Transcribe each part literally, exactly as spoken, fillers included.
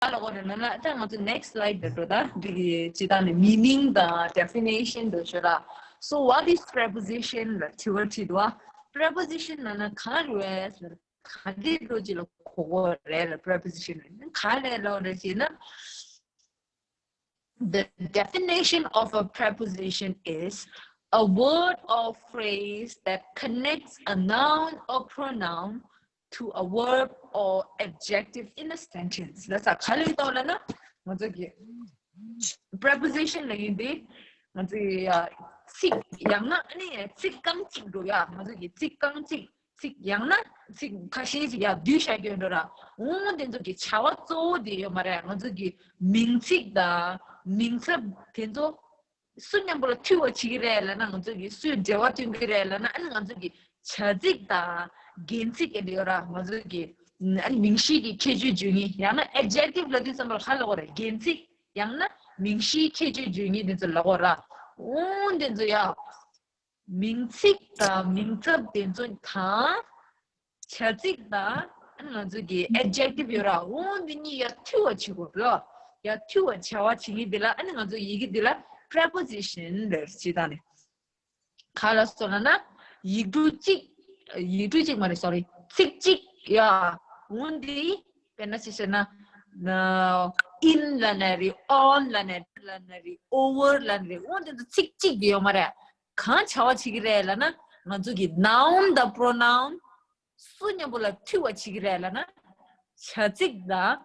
ལབ་དགོས་རེད་ལབ་ན། ད་ང་ཚོ་next slide ལ་འགྲོ། ད་འདི་གི་སྤྱིར་བཏང་ནས་meaning དང་definition དུ་ཤོད་ལ། So what is preposition ལ་དྲི་བ་དྲིས་འདུག་ཨ། preposition ལབ་ན་གང་རེད་ལབ་ན། ག་འདྲའི་འགྲོ་ཅིག་ལ་གོ་དགོས་རེད་ལ། preposition ག་རེ་ལབ་རེད་ཅེ་ན། The definition of a preposition is a word or phrase that connects a noun or pronoun to a verb or adjective in a sentence. ལ་ས་ག་ལ་ཡོད་ལ་ན། ང་ཚོ་གི་preposition ལ་ཡིན་ཏེ། ང་ཚོ་གི་ཚིག་ཡང་ན་ཨ་ནི་ཚིག་རྐང་གཅིག་འགྲོ་ཡ། ང་ཚོ་གི་ཚིག་རྐང་གཅིག་ཚིག་ཡང་ན་ཚིག་ཁ་ཤས་ཤིག་ཡར་བསྡུས་བཞག་རྒྱུ་འགྲོ་ར། འོ་དེ་ཚོ་གི་བྱ་བ་གཙོ་བོ་དེ་ཡོད་མ་རེད། ང་ཚོ་གི་མིང་ཚིག་དང་མིང་ཚབ་དེ་ཚོ་སུ་མཉམ་པོ་ལ་མཐུད་པ་བྱེད་ཀྱི་རེད་ལབ་ན། ང་ཚོ་གི་སུས་འབྲེལ་བ་མཐུད་ཀྱི་རེད་ལབ་ན། ཨ་ནི་ང་ཚོ་གི་བྱ་ཚིག་དང་རྒྱན་ཚིག་ཨེ་འདྲ་ཡོད་ར། ང་ཚོ་གི་ཨ་ནི་མིང་གཞི་གི་ཁྱད་ཆོས་བརྗོད་མཁན། ཡང་ན་adjective ལབ་དུས་ཙམ་པ་ལ་ག་ལབ་དགོས་རེད། རྒྱན་ཚིག་ཡང་ན་མིང་གཞིའི་ཁྱད་ཆོས་བརྗོད་མཁན་དེ་ཚོ་ལབ་དགོས་ར། འོ་དེ་ཚོ་ཡ། མིང་ཚིག་དང་མིང་ཚབ་དེ་ཚོ་དང་། བྱ་ཚིག་དང་ང་ཚོ་གི་adjective ཡོད་ར། འོ་འདི་གཉིས་ཡར་མཐུད་པ་བྱེད་དགོས་ལ། ཡར་མཐུད་པ་བྱ་བ་བྱེད་མཁན་དེ་ལ་ཨ་ནི་ང་ཚོ་ཡི་གེ་འདི་ལ་preposition ལབ་ཅེས་དང་ནི། ག་ལ་སོགས་ལ་ན། ཡིག་འབྲུ་གཅིག་ཡིག་འབྲུ་གཅིག་མ་རེད། sorry། ཚིག་གཅིག་ཡ། འོ་འདི་དཔེར་ན་ཅི་ཟེར་ན། in ལབ་ན་རེད། on ལབ་ན་རེད། ལབ་ན་རེད། over ལབ་ན་རེད། འོ་འདི་ཚོ་ཚིག་གཅིག་དེ་ཡོད་མ་རེད། གང་བྱ་བ་བྱེད་ཀྱི་རེད་ལབ་ན། ང་ཚོ་གི་noun དང་pronoun སུ་མཉམ་པོ་ལ་མཐུད་པ་བྱེད་ཀྱི་རེད་ལབ་ན། བྱ་ཚིག་དང་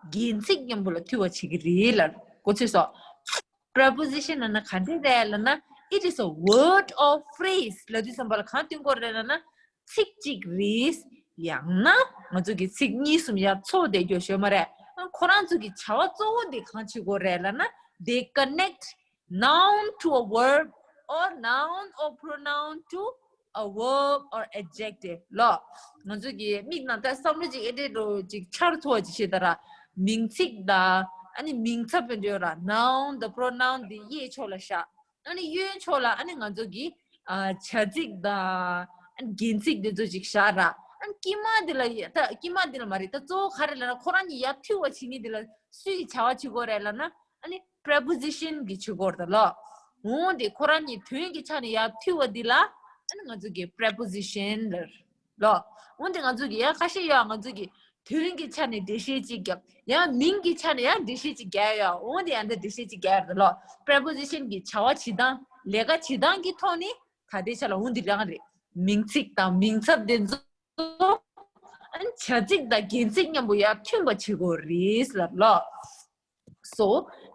རྒྱན་ཚིག་མཉམ་པོ་ལ་མཐུད་པ་བྱེད་ཀྱི་རེད་ལབ། གོ་ཚོད་སོང་། preposition ལབ་ན་ག་འདྲ་རེད་ལབ་ན། It is a word or phrase ལབ་དུས་ཙམ་པ་ལ་གང་སྟོན་གྱི་རེད་ལབ་ན། ཚིག་གཅིག་རེད། ཡང་ན་ང་ཚོ་གི་ཚིག་གཉིས་གསུམ་ཡར་ཚོགས་བསྡད་རྒྱུ་ཡོད་མ་རེད། ཁོ་རང་ཚོ་གི་བྱ་བ་གཙོ་བོ་དེ་གང་བྱེད་ཀྱི་རེད་ལབ་ན། They connect noun to a verb or noun or pronoun to a verb or adjective ལོ། ང་ཚོ་གི་མིག་ནང་ད་བསམ་བློ་ཅིག་ཨེ་འདྲས་འགྲོ་ཅིག་འཆར་ཐུབ་པ་ཅིག་བྱེད་ད་ར། མིང་ཚིག་དང་ཨ་ནི་མིང་ཚབ་ཡོད་ར། noun དང་pronoun དེ་གཡས་ཕྱོགས་ལ་བཞག་ཨ་ནི་གཡོན་ཕྱོགས་ལ་ཨ་ནི་ང་ཚོ་གི་ཨ་བྱ་ཚིག་དང་ཨ་ནི་རྒྱན་ཚིག་དེ་ཚོ་ཅིག་བཞག་ར། ཨ་ནི་དཀྱིལ་མ་དེ་ལ་ཡ་ད་དཀྱིལ་མ་དེ་ལ་མ་རེད། ད་གཙོ་བོ་ག་རེ་ལབ་ན། ཁོ་རང་གཉིས་ཡར་མཐུད་པ་བྱེད་མཁན་དེ་ལ་སུའི་བྱ་བ་བྱེད་ཀྱི་རེད་ལབ་ན། ཨ་ནི་preposition གི་ཆུ་སྐོར་དང་ལོ། འོ་དེ་ཁོ་རང་གཉིས་དོན་གྱི་ཆ་ནས་ཡར་མཐུད་པ་འདི་ལ་ཨ་ནི་ང་ཚོ་གི་preposition ལབ་ལོ། འོ་དེ་ང་ཚོ་གི་ཡང་ཁ་ཤས་ཡོད། ང་ཚོ་གི་དོན་གྱི་ཆ་ནས་འགྲེལ་བཤད་ཅིག་བརྒྱབ། ཡང་མིང་གི་ཆ་ནས་ཡང་འགྲེལ་བཤད་ཅིག་བརྒྱབ་ཡོད། འོ་དེ་ཡང་འདི་འགྲེལ་བཤད་ཅིག་བརྒྱབ་ཡོད་ལོ། preposition གི་བྱ་བ་བྱེད་སྟངས་ལས་ཀ་བྱེད་སྟངས་ཀྱི་ཐོག་ནས་ད་ལྟའི་ཆ་ལ་འོ་འདི་རང་རེད། མིང་ཚིག་དང་མིང་ཚབ་དེ་ཚོ། ཨ་ནི་བྱ་ཚིག་དང་རྒྱན་ཚིག་མཉམ་པོ་ཡར་མཐུན་པ་བྱེད་དགོས་རེད་ལབ་ལོ། So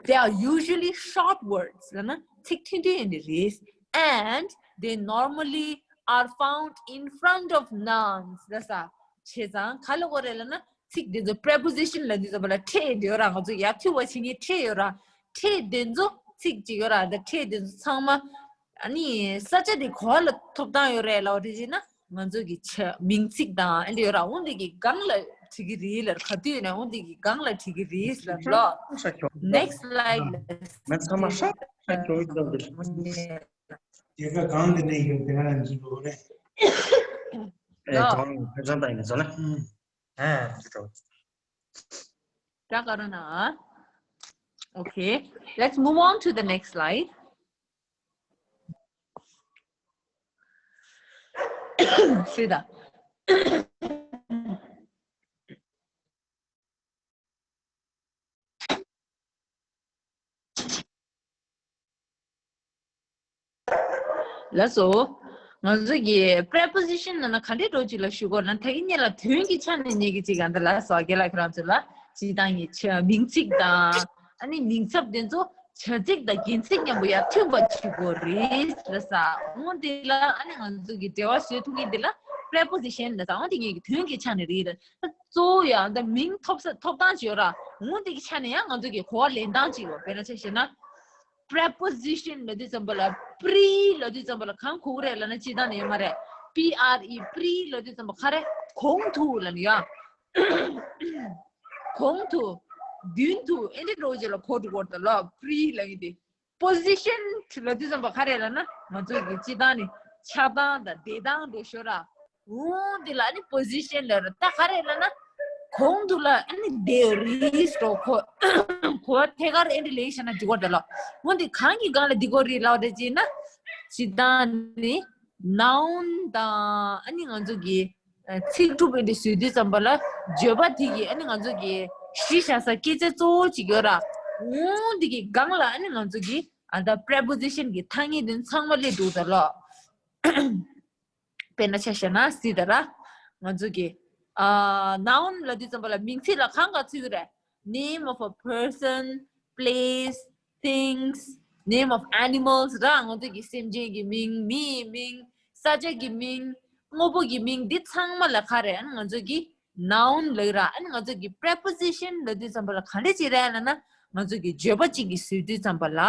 they are usually short words ལབ་ན་ཚིག་ཐུང་ཐུང་ཡིན་ནི་རེད། And they normally are found in front of nouns ལབ་ས། བྱས་ཙང་ག་ལ་གོ་རེད་ལབ་ན། ཚིག་དེ་ཚོ་preposition ལབ་དུས་ཙམ་པ་ལ་ཕྲད་ཡོད་ར། ང་ཚོ་ཡར་མཐུད་པ་བྱེད་མཁན་ཕྲད་ཡོད་ར། ཕྲད་དེ་ཚོ་ཚིག་གཅིག་ཡོད་ར། ད་ཕྲད་དེ་ཚོ་ཚང་མ་ཨ་ནི་ས་ཆ་དེ་ག་ལ་ཐོབ་ཐང་ཡོད་རེད་ལབ་པ་དེ་བྱས་ན། ང་ཚོ་གི་ཆ་མིང་ཚིག་དང་ཨ་འདྲ་ཡོད་ར། འོ་འདི་གི་སྒང་ལ་བྲིས་ཀྱི་རེད་ལབ། ག་དུས་ཡིན་ན་འོ་འདི་གི་སྒང་ལ་བྲིས་ཀྱི་རེད་ལབ་ལོ། Next slide. ང་ཚང་མ་ཧྲ་ཧྲ་ཁྱོད་ལབ་དེ། དེ་ག་གང་དེ་ནས་ཡོད་དེ་ང་ལ་འཛུལ་འགྲོ་རེད། ཨེ་ལོ། གང་ཕེབས་བཟང་དང་ཡིན་ཟེར་ན། ཨ་འཛུལ་འགྲོ། ད་ག་རང་ན། Okay, let's move on to the next slide. སྲིད་ད། ལགས་སོ། ང་ཚོ་གི་preposition ནང་ན་ག་འདྲའི་འགྲོ་ཅིག་ལ་ཞུ་དགོས་ན། ད་གིན་ཉིད་ལ་དོན་གྱི་ཆ་ནས་ཉིད་ཀྱི་ཅིག་ག་འདི་ལ་སོགས་རྒན་ལགས་ཁྱེད་རང་ཚོ་ལ་སྤྱིར་བཏང་གི་ཆ་མིང་ཚིག་དང་ཨ་ནི་མིང་ཚབ་དེ་ཚོ་བྱ་ཚིག་དང་རྒྱན་ཚིག་མཉམ་པོ་ཡར་མཐུན་པ་བྱེད་དགོས་རེད་ལབ་ས། འོ་དེ་ལ་ཨ་ནི་ང་ཚོ་གི་འབྲེལ་བ་བཟོ་ཐུབ་མཁན་དེ་ལ་preposition ལབ་ས། འོ་དེ་ངེད་ཀྱི་དོན་གྱི་ཆ་ནས་རེད། གཙོ་བོ་ཡང་ད་མིང་ཐོབ་ས་ཐོབ་སྟངས་ཅིག་ཡོད་ར། འོ་དེ་གི་ཆ་ནས་ཡང་ང་ཚོ་གི་གོ་བ་ལེན་སྟངས་ཅིག་ཡོད། དཔེར་ན་ཆ་བཞག་ན། preposition ལབ་དུས་ཙམ་པ་ལ་pre ལབ་དུས་ཙམ་པ་ལ་གང་གོ་གི་རེད་ལབ་ན། སྤྱིར་བཏང་ནས་ཡོད་མ་རེད། P R E pre ལབ་དུས་ཙམ་པ་ག་རེ། གོང་དུ་ལབ་ནས་ཡ། གོང་དུ། མདུན་དུ། ཨེ་འདྲ་འགྲོ་རྗེས་ལ་གོ་འགྲོ་གོ་རེད་ལ། pre ལབ་ཡིན་ཏེ། position ལབ་དུས་ཙམ་པ་ག་རེ་ལབ་ན། ང་ཚོ་གི་སྤྱིར་བཏང་ནས་ཆགས་སྟངས་དང་བསྡད་སྟངས་འགྲོ་ཞོར་ར། འོ་འདི་ལ་ནི་position ལབ་ར། ད་ག་རེ་ལབ་ན། གོང་དུ་ལ་ཨ་ནི་དེ་རིས་རོ་ཁོ་ཁོ་ཐད་ཀར་ཨེ་འདྲ་ལེགས་ཤ་ན་འཇུག་པ་དེ་ལ་འོན་ཏེ་གང་གི་སྒང་ལ་འདི་གོ་རིས་ལ་བ་དེ་ཅི་ན་ཅི་ད་ནི་noun དང་ཨ་ནི་ང་ཚོ་གི་ཚིག་གྲུབ་ཨེ་འདྲ་བཟོས་དུས་ཙམ་པ་ལ་བརྗོད་པ་དེ་གི་ཨ་ནི་ང་ཚོ་གི་གཞི་བཞག་ས་སྐད་ཆ་གཙོ་བོ་ཅིག་ཡོད་ར། འོན་དེ་གི་སྒང་ལ་ཨ་ནི་ང་ཚོ་གི་ཨ་ད་preposition གི་ཐ་སྙད་དེ་ཚང་མ་སླེབས་འདུག་ད་ལོ། དཔེར་ན་ཆ་བཞག་ན་སྲིད་ད་ར། ང་ཚོ་གི་ཨ་noun ལབ་དུས་ཙམ་པ་ལ་མིང་ཚིག་ལ་གང་ག་ཚུད་ཀྱི་རེད། name of a person, place, things, name of animals ར། ང་ཚོ་གི་སེམས་ཅན་གྱི་མིང་། མི་ཡི་མིང་། ས་ཆ་གི་མིང་། དངོས་པོ་གི་མིང་། འདི་ཚང་མ་ལ་ག་རེ་ཨ་ནི་ང་ཚོ་གི་noun ལབ་ར། ཨ་ནི་ང་ཚོ་གི་preposition ལབ་དུས་ཙམ་པ་ལ་ག་འདྲ་ཅིག་རེད་ལབ་ན། ང་ཚོ་གི་བརྗོད་པ་གཅིག་གི་བཟོས་དུས་ཙམ་པ་ལ་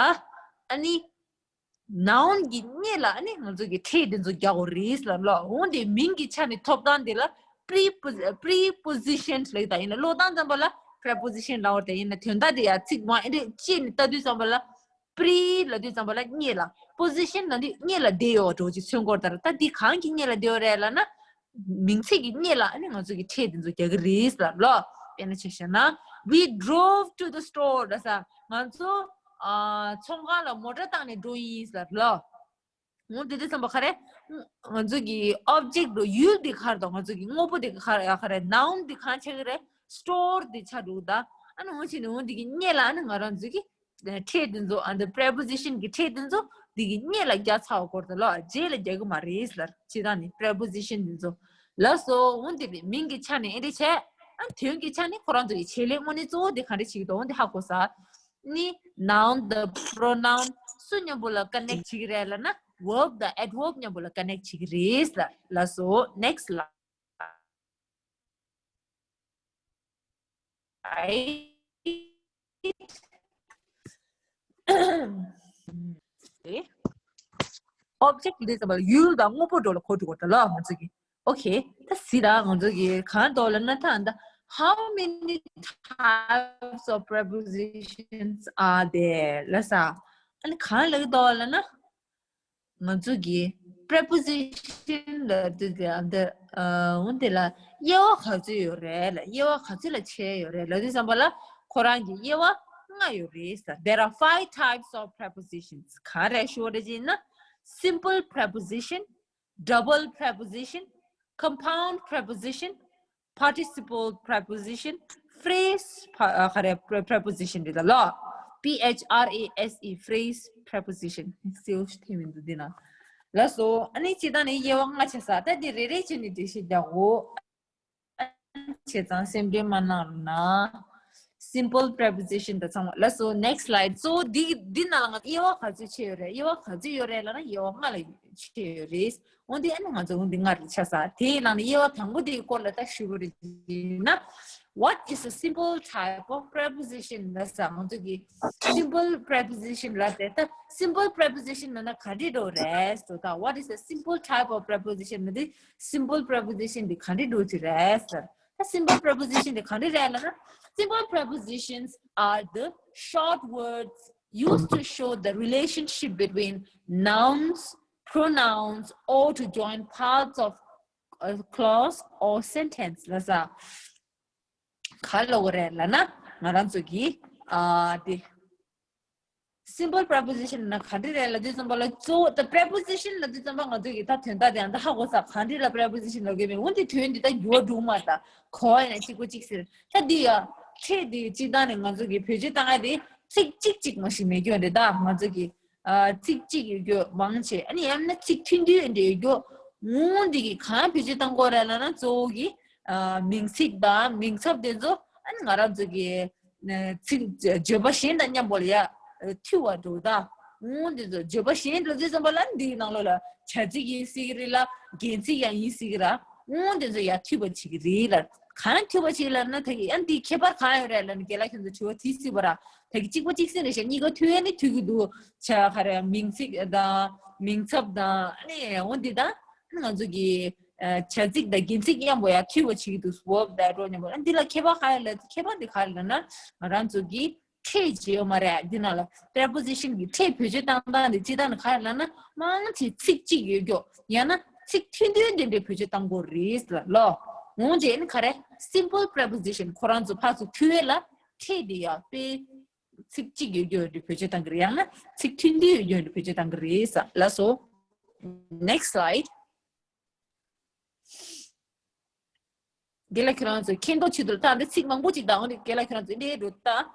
ཨ་ནི་noun གི་སྔོན་ལ་ཨ་ནི་ང་ཚོ་གི་ཕྲད་དེ་ཚོ་རྒྱག་དགོས་རེད་ལབ་ལོ། འོན་ཏེ་མིང་གི་ཆ་ནས་ཐོབ་ཐང་དེ་ལ་prepo- preposition ལབ་ད་ཡིན་ན་ཀློག་སྟངས་ཙམ་པ་ལ་preposition ལབ་པ་དེ་ཡིན་ན་དོན་དག་དེ་ཡང་ཚིག་མ་ཨེ་འདྲ་བཅད་ནས་ལྟ་དུས་ཙམ་པ་ལ་pre ལབ་དུས་ཙམ་པ་ལ་སྔོན་ལ། position ལབ་དུས་སྔོན་ལ་བསྡད་ཡོད་འགྲོ་ཅིག་མཚོན་གོ་ད་ར། ད་འདི་གང་གི་སྔོན་ལ་བསྡད་ཡོད་རེད་ལབ་ན། མིང་ཚིག་གི་སྔོན་ལ་ཨ་ནི་ང་ཚོ་གི་ཕྲད་དེ་ཚོ་རྒྱག་གི་རེད་ལབ་ལོ། དཔེར་ན་ཆ་བཞག་ན། We drove to the store ལབ་ས། ང་ཚོ་ཨ་ཚོང་ཁང་ལ་མོ་ཊ་བཏང་ནས་འགྲོ་ཡིན་ལབ་ལོ། འོ་དེ་དུས་ཙམ་པ་ག་རེ། ང་ཚོ་གི་object འགྲོ་ཡུལ་འདི་ག་རེ་དང་ང་ཚོ་གི་དངོས་པོ་འདི་ག་རེ་ག་རེ་noun འདི་གང་ཆགས་ཀྱི་རེད། store འདི་ཆགས་འགྲོ་ད། ཨ་ནི་འོ་ཕྱིན་ནས་འོ་འདི་གི་སྔོན་ལ་ཨ་ནི་ང་རང་ཚོ་གི་ཕྲད་དེ་ཚོ་ཨ་འདི་preposition གི་ཕྲད་དེ་ཚོ་འདི་གི་སྔོན་ལ་རྒྱག་ཚར་བ་སྐོར་དུ་ལོ། རྗེས་ལ་རྒྱག་གི་མ་རེད་ལབ། སྤྱིར་བཏང་ནི་preposition འདི་ཚོ་ལབ་སོ། འོ་འདི་རེད། མིང་གི་ཆ་ནས་ཨེ་འདྲ་བྱས། ཨ་དོན་གྱི་ཆ་ནས་ཁོ་རང་ཚོ་གི་བྱེད་ལས་དངོས་གནས་གཙོ་བོ་འདི་ག་འདྲ་བྱེད་ཀྱི་འདུག་འོ་འདི་ཧ་གོ་ས། ནི་noun དང་pronoun སུ་མཉམ་པོ་ལ་connect བྱེད་ཀྱི་རེད་ལབ་ན། verb དང་adverb མཉམ་པོ་ལ་connect བྱེད་ཀྱི་རེད་ལབ་ལབ་སོ། next slide. object འདི་ཙམ་པ་ལ་ཡུལ་དང་དངོས་པོ་འགྲོ་ལ་གོ་འགྲོ་གོ་ད་ལ་ང་ཚོ་གི Okay, ད་སི་ད་ང་ཚོ་གི་གང་འདོགས་ལབ་ན་ད་ད་how many types of prepositions are there ལབ་ས། ཨ་ནི་གང་ལབ་ཀྱི་འདུག་ལབ་ན། ང་ཚོ་གི་preposition ལབ་དུས་ཀྱི་ཨ་འདི་འོན་ཏེ་ལ་དབྱེ་བ་ག་ཚོད་ཡོད་རེད་ལ། དབྱེ་བ་ག་ཚོད་ལ་ཕྱེ་ཡོད་རེད་ལབ་དུས་ཙམ་པ་ལ་ཁོ་རང་གི་དབྱེ་བ་ལྔ་ཡོད་རེད་ས། There are five types of prepositions. ག་རེ་ཞུ་བ་རེད་ཅེ་ན། simple preposition, double preposition, compound preposition, participle preposition, phrase ག་རེ་preposition རེད་ལ། P H R A S E, phrase preposition. སེའུ་ཤི་ཐེ་མིན་དུ་འདི་ན་ལ་སོ། ཨ་ནི་ཅི་ད་ནི་དབྱེ་བ་ལྔ་ཆ་ས། ད་འདི་རེ་རེ་བྱས་ནས་འགྲེལ་བཤད་རྒྱག་འོ། བྱས་ཙང་སེམས་ཁྲལ་མ་གནང་རོགས་གནང་། simple preposition དང་ཚང་མ་ལ་སོ། next slide. གཙོ་བོ་འདི་འདི་ནང་ལ་དབྱེ་བ་ག་ཚོད་ཕྱེ་ཡོད་རེད། དབྱེ་བ་ག་ཚོད་ཡོད་རེད་ལབ་ན་དབྱེ་བ་ལྔ་ལ་ཕྱེ་ཡོད་རེད། འོན་ཏེ་ཨ་ནི་ང་ཚོ་འོན་ཏེ་ལྔ་རེ་ཆགས་ས། དེའི་ནང་ནས་དབྱེ་བ་དང་པོ་དེའི་སྐོར་ལ་ད་ཞུ་བ་རེད་ན། What is a simple type of preposition? ལབ་ས། ང་ཚོ་གི་simple preposition ལབ་དེ་ད་simple preposition ལབ་ན་ག་འདྲ་འདྲ་རེད་ཟེར། ད་what is a simple type of preposition ལབ་དེ་simple preposition དེ་ག་འདྲ་འདྲ་ཅིག་རེད་ཟེར། ད་simple preposition དེ་ག་འདྲ་རེད་ལབ་ན། Simple prepositions are the short words used to show the relationship between nouns, pronouns, or to join parts of a clause or sentence. ལབ་ས། ག་ལབ་དགོས་རེད་ལབ་ན་ང་རང་ཚོ་གི་ཨ་དེ་simple preposition ན་ག་འདྲ་རེད་ལབ་དུས་ཙམ་པ་ལ་གཙོ་བོ་ད་preposition ལབ་དུས་ཙམ་པ་ང་ཚོ་གི་ད་དོན་དག་དེ་ཡང་ད་ཧ་གོ་ས། ག་འདྲ་ལ་preposition ལབ་དགོས་མིན། འོན་ཏེ་དོན་འདི་ད་འགྱུར་བ་འགྲོ་མ་ད་གོ་ཡ་ན་གཅིག་པོ་གཅིག་ཟེར། ད་འདི་ཡ་ཕྲད་འདི་སྤྱིར་བཏང་ནས་ང་ཚོ་གི་བེད་སྤྱོད་བཏང་ཡ་དེ་ཚིག་གཅིག་གཅིག་མ་ཞིག་མེད་རྒྱུ་རེད། ད་ང་ཚོ་གི་ཨ་ཚིག་གཅིག་ཡོད་རྒྱུ་མང་ཆེ། ཨ་ནི་ཡང་ན་ཚིག་ཐུང་ཐུང་འདྲ་ཡོད་རྒྱུ། འོན་ཏེ་གི་གང་བེད་སྤྱོད་བཏང་དགོས་རེད་ལབ་ན་གཙོ་བོ་གི་ཨ་མིང་ཚིག་དང་མིང་ཚབ་དེ་ཚོ་ཨ་ནི་ང་རང་ཚོ་གི་ཚིག་བརྗོད་པ་གཞན་དང་མཉམ་པོ་ལ་ཡ་མཐུད་པ་འགྲོ་ད། འོ་དེ་ཚོ་བརྗོད་པ་གཞན་འགྲོ་དུས་ཙམ་པ་ལ་འདིའི་ནང་ལོགས་ལ་བྱ་ཚིག་ཡིན་སྲིད་ཀྱི་རེད་ལ། རྒྱན་ཚིག་ཡང་ཡིན་སྲིད་ཀྱི་ར། འོ་དེ་ཚོ་ཡ་མཐུད་པ་བྱེད་ཀྱི་རེད་ལ། གང་མཐུད་པ་བྱེད་ཀྱི་ལབ་ན་ད་གི་ཨ་འདིའི་ཁྱད་པར་གང་ཡོད་རེད་ལབ་ན་རྒན་ལགས་ཁྱོད་ཚོ་དྲི་བ་དེ་སྲིད་པ་ར། ད་གི་གཅིག་པ་གཅིག་སྲིད་རེད་ཤག་གཉིས་ཀ་མཐུད་ཡ་ནི་མཐུད་ཀྱི་འདུག་བྱ་ག་རེ་མིང་ཚིག་དང་མིང་ཚབ་དང་ཨ་ནི་འོ་འདི་དང་ང་ཚོ་གི་བྱ་ཚིག་དང་རྒྱན་ཚིག་མཉམ་པོ་ཡ་མཐུད་པ་བྱེད་ཀྱི་འདུག verb དང་adverb མཉམ་པོ། ཨ་འདི་ལ་ཁྱད་པར་ག་རེ་ལབ། ཁྱད་པར་འདི་ག་རེ་ལབ་ན་ང་རང་ཚོ་གི་ཕྲད་བྱེད་ཡོད་མ་རེད། འདི་ནང་ལ་preposition གི་ཕྲད་བེད་སྤྱོད་བཏང་སྟངས་འདི་སྤྱིར་བཏང་ནི་ག་རེ་ལབ་ན་མང་ཆེ་ཚིག་གཅིག་ཡོད་རྒྱུ་ཡང་ན་ཚིག་ཐུང་ཐུང་འདི་འདྲ་བེད་སྤྱོད་བཏང་དགོས་རེད་ལ་ལོ། འོང་རྗེས་ནི་ག་རེ། simple preposition ཁོ་རང་ཚོ་ཕར་ཚུར་མཐུད་ཡས་ལ་ཁྲིད་དེ་ཡ་དཔེ་ཚིག་གཅིག་ཡོད་རྒྱུ་ཡོད་འདྲ་བེད་སྤྱོད་བཏང་གི་རེད། ཡང་ན་ཚིག་མཐུན་མཐུན་ཡོད་རྒྱུ་ཡོད་འདྲ་བེད་སྤྱོད་བཏང་གི་རེད་ས། ལགས་སོ། next slide. དེ་ལ་ཁྱེད་རང་ཚོས་མཁྱེན་རྟོགས་ཆེད་དུ་ད་འདི་ཚིག་མང་པོ་ཅིག་དང་འོ་འདི་དེ་ལ་ཁྱེད་རང་ཚོས་འདི་འགྲོ་ད་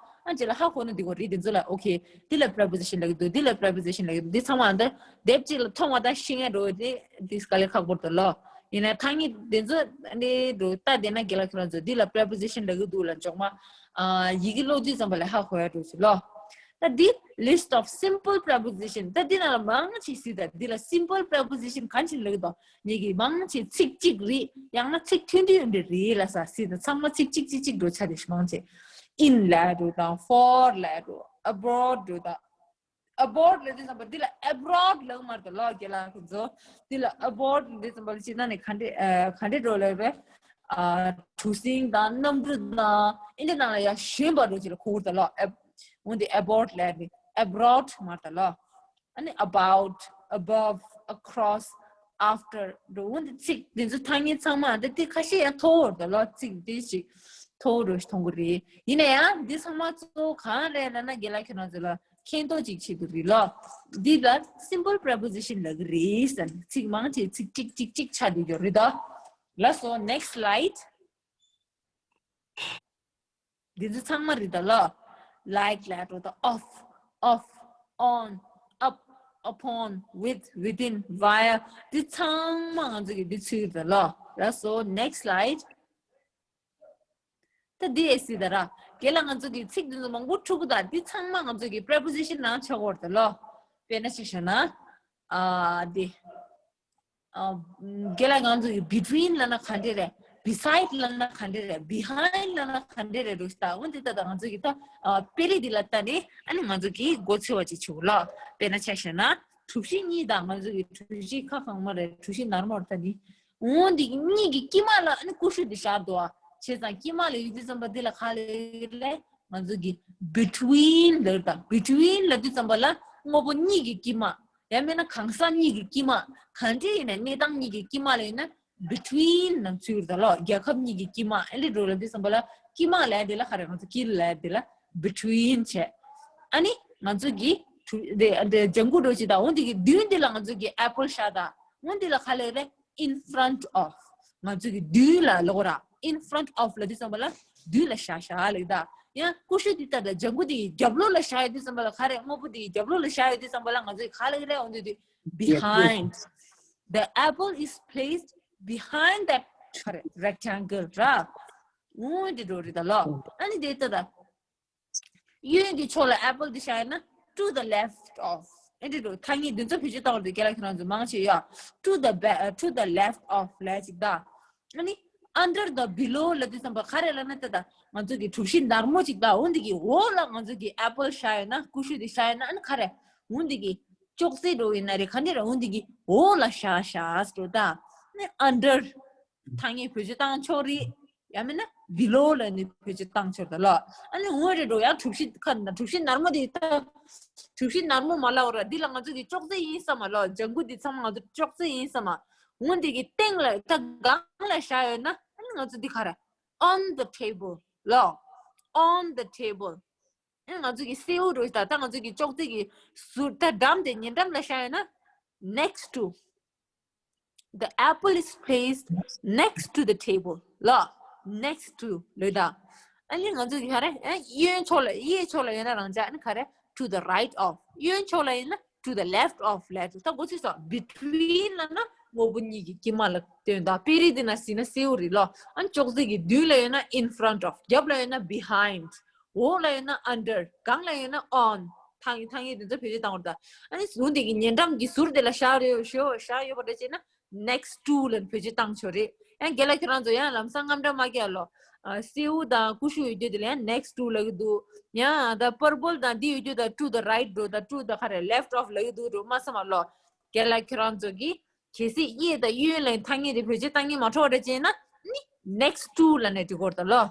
ཨ་ཅེ་ལ་ཧ་གོ་ན་འདི་གོ་རེད། འདི་ཚོ་ལ་ཨོ་ཁེ་འདི་ལ་preposition ལབ་ཀྱི་འདུག་འདི་ལ་preposition ལབ་ཀྱི་འདུག་འདི་ཚང་མ་འདི་དེབ་ཅིག་ལ་མཐོང་བ་དང་ཤེས་ཡ་འགྲོ་འདི་འདི་དཀའ་ལས་ཁག་པོ་རེད་ལོ། ཡིན་ན་ཐ་སྙད་འདི་ཚོ་འདི་འགྲོ་ད་དེ་ན་དེ་ལ་ཁྱེད་རང་ཚོས་འདི་ལ་preposition ལབ་ཀྱི་འདུག་ལ་འཇོག་མ་ཨ་ཡི་གེ་ཀློག་དུས་ཙམ་པ་ལ་ཧ་གོ་ཡ་འགྲོ་ཞིག་ལོ། ད་འདི་list of simple preposition ད་འདི་ནང་ལ་མང་ཆེ་སྲིད་ད་འདི་ལ་simple preposition གང་ཞིག་ལབ་ཀྱི་འདུག་ཉིད་ཀྱི་མང་ཆེ་ཚིག་གཅིག་རེད། ཡང་ན་ཚིག་མཐུན་མཐུན་ཡོད་འདྲ་རེད་ལ་ས་སྲིད་ད་ཚང་མ་ཚིག་གཅིག་གཅིག་གཅིག་འགྲོ་ཆ་དེ་ཞིག་མང་ཆེ་in ལབ་འགྲོ་དང་for ལབ་འགྲོ་abroad འགྲོ་དང་abroad ལབ་དུས་ཙམ་པ་འདི་ལ་abroad ལབ་མ་རེད་ལོ། རྒན་ལགས་ཁོང་ཚོ་འདི་ལ་abroad ལབ་དུས་ཙམ་པ་ལ་ཅི་ན་ནས་ག་འདྲེ་ག་འདྲེ་འགྲོ་ལབ་རེད། ཨ་གྲུ་གཟིངས་དང་གནམ་གྲུ་དང་ཨིན་ཇི་ནང་ལ་ཡ་ཞོན་པ་འགྲོ་ཅི་ལ་གོ་གི་རེད་ལོ། འོན་ཏེ་abroad ལབ་ནི་abroad མ་རེད་ལོ། ཨ་ནི་about above across after འགྲོ་འོན་ཏེ་ཚིག་འདི་ཚོ་ཐ་སྙད་ཚང་མ་འདི་དེ་ཁ་ཤས་ཡང་མཐོ་བོ་རེད་ལོ། ཚིག་འདི་ཞིག་མཐོ་བོ་འགྲོ་ཞིག་མཐོང་གི་རེད། ཡིན་ན་ཡང་འདི་ཚང་མ་གཙོ་བོ་གང་རེད་ལབ་ན་རྒན་ལགས་ཁྱེད་རང་ཚོ་ལ་མཁྱེན་རྟོགས་ཅིག་བྱེད་དགོས་རེད་ལོ། འདི་ལ་simple preposition ལབ་ཀྱི་རེད་ཟེར་ནས་ཚིག་མང་ཆེ་ཚིག་གཅིག་གཅིག་གཅིག་ཆགས་བསྡད་ཡོད་རེད་ད། ལགས་སོ། next slide. འདི་ཚོ་ཚང་མ་རེད་ད་ལ། like ལབ་འགྲོ་ད་of, of, on, up, upon, with, within, via འདི་ཚང་མ་ང་ཚོ་གི་འདི་ཚུད་ད་ལ། ལགས་སོ། next slide. ད་འདི་ཨེ་སི་ད་ར། རྒན་ལགས་ང་ཚོ་གི་ཚིག་འདི་ཚོ་མང་པོ་འཁྲུག་གི་ད་འདི་ཚང་མ་ང་ཚོ་གི་preposition ནང་ཆགས་ཡོད་རེད་ད་ལ། དཔེར་ན་ཆ་བཞག་ན། ཨ་འདི། ཨ་རྒན་ལགས་ང་ཚོ་གི་between ལབ་ན་ག་འདྲ་རེད། beside ལབ་ན་ག་འདྲ་རེད། behind ལབ་ན་ག་འདྲ་རེད་འགྲོ་ཞིག་ད། འོན་ཏེ་ད་ད་ང་ཚོ་གི་ད་ཨ་དཔེ་རིས་འདི་ལ་ལྟ་ནས་ཨ་ནི་ང་ཚོ་གི་མགོ་ཚོས་པ་ཅིག་བྱེད་དགོས་ལ། དཔེར་ན་ཆ་བཞག་ན་གྲུ་བཞི་གཉིས་དང་ང་ཚོ་གི་གྲུ་བཞི་ཁ་གང་མ་རེད། གྲུ་བཞི་ནར་མོ་རེད་ད་འདི། འོན་ཏེ་གཉིས་ཀྱི་དཀྱིལ་མ་ལ་ཨ་ནི་ཀུ་ཤུ་འདི་བཞག་འདུག་ཨ། བྱས་ཙང་དཀྱིལ་མ་ལ་ཡོད་དུས་ཙམ་པ་འདི་ལ་ག་ལབ་ཀྱི་རེད། ང་ཚོ་གི་between ལབ་ད། between ལབ་དུས་ཙམ་པ་ལ་དངོས་པོ་གཉིས་ཀྱི་དཀྱིལ་མ། ཡང་མིན་ན་གང་ཟག་གཉིས་ཀྱི་དཀྱིལ་མ། གང་འདྲ་ཡིན་ན་གནས་སྟངས་གཉིས་ཀྱི་དཀྱིལ་མ་ལ་ཡིན་ན་between ལབ་ཚུལ་ད་ལོ། རྒྱལ་ཁབ་གཉིས་ཀྱི་དཀྱིལ་མ་ཨེ་འདྲ་འགྲོ་ལབ་དུས་ཙམ་པ་ལ་དཀྱིལ་མ་ལབ་དེ་ལ་ག་རེ་ང་ཚོ་དཀྱིལ་ལབ་དེ་ལ་between བྱས། ཨ་ནི་ང་ཚོ་གི་གྲུ་དེ་དེ་ལྗང་གུ་འགྲོ་ཅིག་དང་འོ་དེ་གི་མདུན་དེ་ལ་ང་ཚོ་གི་apple བཞག་དང་འོ་དེ་ལ་ག་ལབ་རེད། in front of ང་ཚོ་གི་མདུན་ལ་ལབ་དགོས་ར། in front of ལབ་དུས་ཙམ་པ་ལ་མདུན་ལ་བཞག་བཞག་ལབ་ད། ཡང་ཀུ་ཤུ་དེ་ལྟ་དང་ལྗང་གུ་དེ་གི་རྒྱབ་ལོགས་ལ་བཞག་ཡོད་དུས་ཙམ་པ་ལ་ག་རེ། དངོས་པོ་དེ་གི་རྒྱབ་ལོགས་ལ་བཞག་ཡོད་དུས་ཙམ་པ་ལ་ང་ཚོ་གི་ག་ལབ་ཀྱི་རེད། འོ་དེ་དེ་behind. The apple is placed behind that ག་རེ་rectangle ར། འོ་དེ་འགྲོ་རེད་ད་ལོ། ཨ་ནི་དེ་ལྟ་དང་། གཡོན་གྱི་ཕྱོགས་ལ་apple དེ་བཞག་ཡོད་ན་to the left of ཨེ་འདྲ་འགྲོ། ཐ་སྙད་འདི་ཚོ་བེད་སྤྱོད་བཏང་བ་དེ་རྒན་ལགས་ཁྱེད་རང་ཚོ་མང་ཆེ་ཡོད། to the back, to the left of ལབ་ཅིག་ད། ཨ་ནི་under the, below ལབ་དུས་ཙམ་པ་ག་རེ་ལབ་ན་ད་ད་ང་ཚོ་གི་གྲུ་བཞི་ནར་མོ་ཅིག་ད། འོ་འདི་གི་འོག་ལ་ང་ཚོ་གི་apple བཞག་ཡོད་ན། ཀུ་ཤུ་དེ་བཞག་ཡོད་ན། ཨ་ནི་ག་རེ། འོ་འདི་གི་ཅོག་ཙེ་འགྲོ་ཡིན་ན་རེད། ག་འདྲ་རེད། འོ་འདི་གི་འོག་ལ་བཞག་བཞག་འགྲོ་ད། ཨ་ནི་under ཐ་སྙད་བེད་སྤྱོད་བཏང་ཆོག་རེད། ཡང་མིན་ན་below ལབ་ནས་བེད་སྤྱོད་བཏང་ཆོག་ད་ལོ། ཨ་ནི་འོ་རེད་འགྲོ། ཡང་གྲུ་བཞི་ཁ་ན་གྲུ་བཞི་ནར་མོ་དེ་ད། གྲུ་བཞི་ནར་མོ་མ་ལབ་ར། འདི་ལ་ང་ཚོ་གི་ཅོག་ཙེ་ཡིན་བསམ་མ་ལོ། ལྗང་གུ་འདི་ཚང་མ་ང་ཚོ་ཅོག་ཙེ་ཡིན་བསམ་མ། འོ་འདི་གི་སྟེང་ལ་ད་སྒང་ལ་བཞག་ཡོད་ན། ཨ་ནི་ང་ཚོ་འདི་ག་རེ། on the table ལོ། on the table ཨ་ནི་ང་ཚོ་གི་སེའུ་འགྲོ་ད། ད་ང་ཚོ་གི་ཅོག་ཙེ་གི་ཟུར་ད་འགྲམ་དེ་ཉེ་འགྲམ་ལ་བཞག་ཡོད་ན། next to The apple is placed next to the table ལ། next to ལོས་ད། ཨ་ནི་ང་ཚོ་གི་ག་རེ། ཨ་གཡོན་ཕྱོགས་ལ། གཡས་ཕྱོགས་ལ་ཡོད་ན་རང་ཅག་ཨ་ནི་ག་རེ། to the right of གཡོན་ཕྱོགས་ལ་ཡིན་ན་to the left of ལབ་ད། མགོ་ཚོས་སོ། between ལབ་ན་དངོས་པོ་གཉིས་ཀྱི་དཀྱིལ་མ་ལ་སྟོན་ད། དཔེ་རིས་འདི་ན་ཟིན་ན་སེའུ་རེད་ལོ། ཨ་ནི་ཅོག་ཙེ་གི་མདུན་ལ་ཡོད་ན་in front of རྒྱབ་ལ་ཡོད་ན་behind འོག་ལ་ཡོད་ན་under སྒང་ལ་ཡོད་ན་on ཐ་སྙད་ཐ་སྙད་དེ་ཚོ་བེད་སྤྱོད་བཏང་བར་ད། ཨ་ནི་ཟུར་དེ་གི་ཉེ་འགྲམ་གྱི་ཟུར་དེ་ལ་བཞག་རེད་ཞོ་བཞག་ཡོད་པ་རེད་ཅེ་ན་next to ལ་བེད་སྤྱོད་བཏང་ཆོག་རེད། ཡང་རྒན་ལགས་ཁྱེད་རང་ཚོ་ཡང་ལམ་སང་དངངས་སྐྲག་མ་སྐྱེ་ལོ། ཨ་སེའུ་དང་ཀུ་ཤུ་ཡོད་རྒྱུ་དེ་ལ་ཡང་next to ལབ་ཀྱི་འདུག་ཡང་ད་purple དང་འདི་ཡོད་རྒྱུ་ད་to the right འགྲོ་ད། to the ག་རེ་left of ལབ་ཀྱི་འདུག་འགྲོ་མ་བསམ་པ་ལོ། རྒན་ལགས་ཁྱེད་རང་ཚོ་གི་གལ་སྲིད་གཡས་དང་གཡོན་ལ་ཐ་སྙད་དེ་བེད་སྤྱོད་བཏང་གི་མ་འཕྲོ་བ་འདྲ་བྱས་ན་ནི་next to ལབ་ནས་འབྲི་དགོས་རེད་ད་ལོ།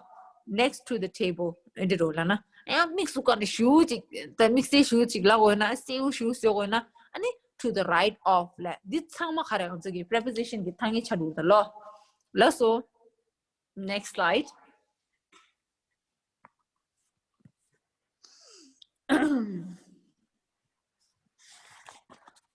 next to the table ཨེ་འདྲ་རོ་ལབ་ན་ཡང་དམིགས་སུ་བཀར་ནས་ཞུ་ཅིག་ད་དམིགས་བསལ་ཞུ་ཅིག་ལབ་དགོས་ན་སེའུ་ཞུ་ཟེར་དགོས་ན་ཨ་ནི་to the right of ལབ། འདི་ཚང་མ་ག་རེ་ང་ཚོ་གི་preposition གི་ཐ་སྙད་ཆགས་འགྲོ་གི་རེད་ད་ལོ། ལགས་སོ། Next slide.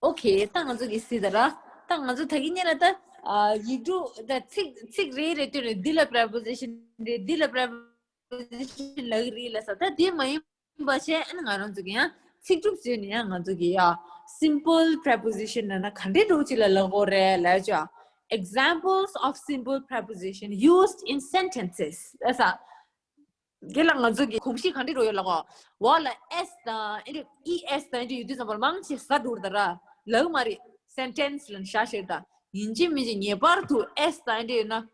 Okay, ད་ང་ཚོ་གི་སྲིད་ད་ར། ད་ང་ཚོ་ད་གི་ཉིན་ལ་ད་ཨ་ཡིག་འབྲུ་ད་ཚིག་ཚིག་རེ་རེ་བཏོན་ནས་འདི་ལ་preposition རེད། འདི་ལ་preposition ལབ་རེད་ལ་ས། ད་དེ་མ་ཡིན་པ་བྱས། ཨ་ནི་ང་རང་ཚོ་གི་ཡང་ཚིག་གྲུབ་བཟོས་ནས་ཡང་ང་ཚོ་གི་ཡ་simple preposition ལབ་ན་ག་འདྲའི་འགྲོ་ཅིག་ལ་ལབ་དགོས་རེད་ལབ་ཅོ། Examples of simple preposition used in sentences. ལ་ས། དེ་ལ་ང་ཚོ་གི་གོམས་གཤིས་ག་འདྲ་རུ་ཡོད་ལ་གོ། འོག་ལ་S དང་ཨེ་འདྲ་ཨི་S དང་ཨེ་འདྲ་ཡོད་དུས་ཙམ་པར་མང་ཆེ་ས་འགྲོ་ད་ར། ལག་མ་རེད། Sentence ལ་ཤ་ཤེར་ད། ཡིན་གཅིག་མིན་གཅིག་ངེས་པར་དུ་S དང་ཨེ་འདྲ་ཡོད་ན།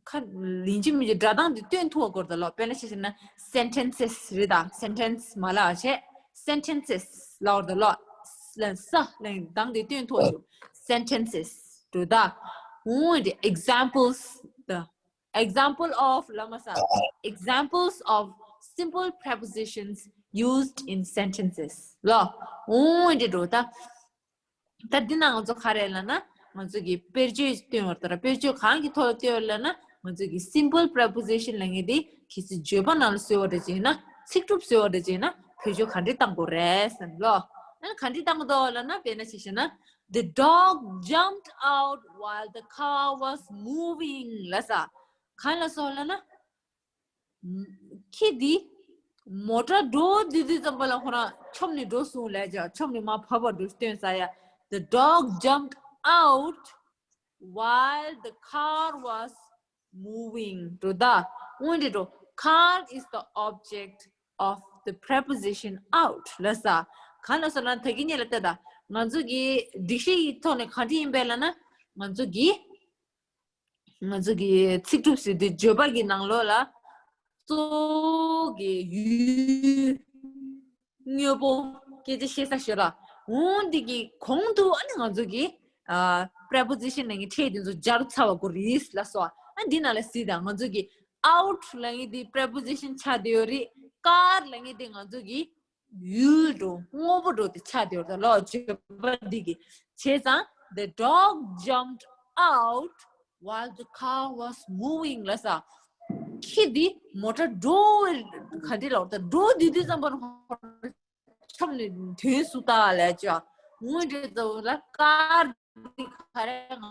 ཁ་ཡིན་གཅིག་མིན་གཅིག་སྒྲ་གདངས་དེ་སྟོན་ཐུབ་པ་དགོས་ད་ལོ། དཔེར་ན་ཆ་བཞག་ན་sentences རེད་ད། Sentence མ་ལ་བྱས། Sentences ལ་བར་ད་ལོ། ལ་ས་ལ་གདངས་དེ་སྟོན་ཐུབ་པ་ཞུ། Sentences འགྲོ་ད། འོ་འདི་examples ད། Example of ལ་མ་ས། Examples of simple prepositions used in sentences ལ། འོ་འདི་འགྲོ་ད། ད་འདི་ན་ང་ཚོ་ག་རེ་ལབ་ན། ང་ཚོ་གི་དཔེར་བརྗོད་སྟོན་བར་ད་ར། དཔེར་བརྗོད་གང་གི་ཐོག་ལ་སྟོན་བར་ལབ་ན། ང་ཚོ་གི་simple preposition ལབ་མཁན་དེ་གལ་སྲིད་བརྗོད་པ་ནང་ལ་བཟོས་པ་འདྲ་ཅིག་ཡིན་ན། ཚིག་གྲུབ་བཟོས་པ་འདྲ་ཅིག་ཡིན་ན། བེད་སྤྱོད་ག་འདྲས་གཏང་དགོས་རེད་ཟེར་ལོ། ཨ་ག་འདྲས་གཏང་དགོས་འདུག་ལབ་ན། དཔེར་ན་ཆ་བཞག་ན། The dog jumped out while the car was moving ལབ་ས། གང་ལ་སོགས་ལབ་ན། ཁྱི་འདི་མོ་ཊ་འགྲོ་དུས་དུས་ཙམ་པ་ལ་ཁོ་རང་ཆོམ་ནས་འགྲོ་སོང་ལབ་ཅོ། ཆོམ་ནས་མར་བབས་པ་འགྲོ་སྟོན་ས་ཡ། The dog jumped out while the car was moving འགྲོ་ད། འོན་ཏེ་འགྲོ། Car is the object of the preposition out ལབ་ས། གང་ལ་སོགས་ན་ད་གིན་ཉེ་ལ་ལྟ་ད། ང་ཚོ་གི་སྒྲིག་གཞི་ཡི་ཐོག་ནས་ག་འདྲ་ཡིན་པས་ལབ་ན། ང་ཚོ་གི་ང་ཚོ་གི་ཚིག་གྲུབ་ཟེར་དུས་བརྗོད་པ་གི་ནང་ལོགས་ལ་གཙོ་བོ་གི་ཡུལ་དངོས་པོ་སྐད་ཆ་བཤད་ས་ཞོར་ལ། འོ་འདི་གི་གོང་དུ་ཨ་ནི་ང་ཚོ་གི་ཨ་preposition ལབ་མཁན་ཕྲད་དེ་ཚོ་སྦྱར་ཚར་བ་དགོས་རེད་ལབ་སོང་། ཨ་འདི་ནང་ལ་གཟིགས་དང་། ང་ཚོ་གི་out ལབ་མཁན་དེ་preposition ཆགས་བསྡད་ཡོད་རེད། car ལབ་མཁན་དེ་ང་ཚོ་གི་ཡུལ་འགྲོ། དངོས་པོ་འགྲོ་དེ་ཆགས་བསྡད་ཡོད་རེད་ལོ། བརྗོད་པ་འདི་གི། བྱས་ཙང་the dog jumped out while the car was moving ལབ་ས། ཁྱི་འདི་མོ་ཊ་འགྲོ་བའི་ག་འདྲ་ལབ་ད། འགྲོ་དུས་དུས་ཙམ་པར་ཆོམ་ནས་ཐོན་སོང་ད་ལབ་ཅོ། འོ་འདི་ཚོ་ལ་car འདི་ག་རེ་ང་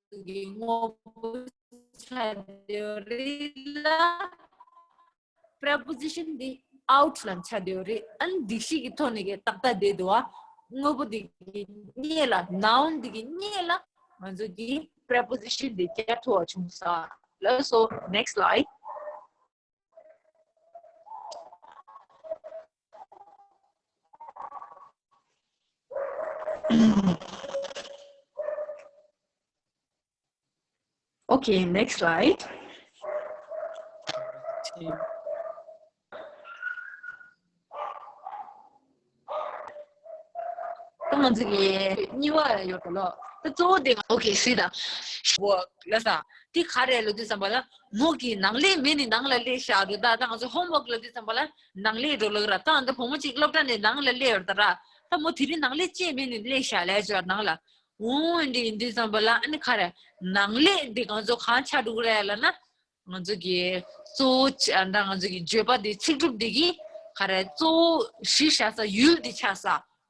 ཚོ་གི་དངོས་པོ་ཆགས་བསྡད་ཡོད་རེད་ལ། preposition འདི་out ལ་ཆགས་བསྡད་ཡོད་རེད། ཨ་ནི་སྒྲིག་གཞི་གི་ཐོག་ནས་གི་ཏག་ཏག་བསྡད་འདུག་བ། དངོས་པོ་འདི་གི་སྔོན་ལ་noun འདི་གི་སྔོན་ལ་ང་ཚོ་གི་preposition འདི་བརྒྱབ་ཐུབ་པ་བྱུང་ས། ལགས་སོ། Next slide. Okay, next slide. ད་ང་ཚོ་གི་གཉིས་པ་ཡོད་དོ་ལོ། ད་གཙོ་བོ་དེ་ང་། Okay, see the work ལ་ས། དེ་ག་རེ་ལབ་དུས་ཙམ་པ་ལ། མོ་གི་ནང་ལས་མེད་ནི་ནང་ལ་སླེབས་ཤག་རེད་ད། ད་ང་ཚོ་homework ལབ་དུས་ཙམ་པ་ལ་ནང་ལས་འགྲོ་ལབ་ར། ད་ཨ་ད་བུ་མོ་གཅིག་སློབ་གྲྭ་ནས་ནང་ལ་སླེབས་ཡོད་ད་ར། ད་མོ་དེ་རིང་ནང་ལས་བཅས་མེད་ནི་སླེབས་ཤག་ལབ་ཅོ་ནང་ལ། འོ་འདི་ཡིན་དུས་ཙམ་པ་ལ་ཨ་ནི་ག་རེ། ནང་ལས་འདི་ང་ཚོ་གང་ཆགས་འགྲོ་གི་རེད་ལབ་ན། ང་ཚོ་གི་གཙོ་བོ་ཆ་ད་ང་ཚོ་གི་བརྗོད་པ་འདི་ཚིག་གྲུབ་འདི་གི་ག་རེ་གཙོ་བོ་གཞི་བཞག་ས་ཡུལ་འདི་ཆགས་ས།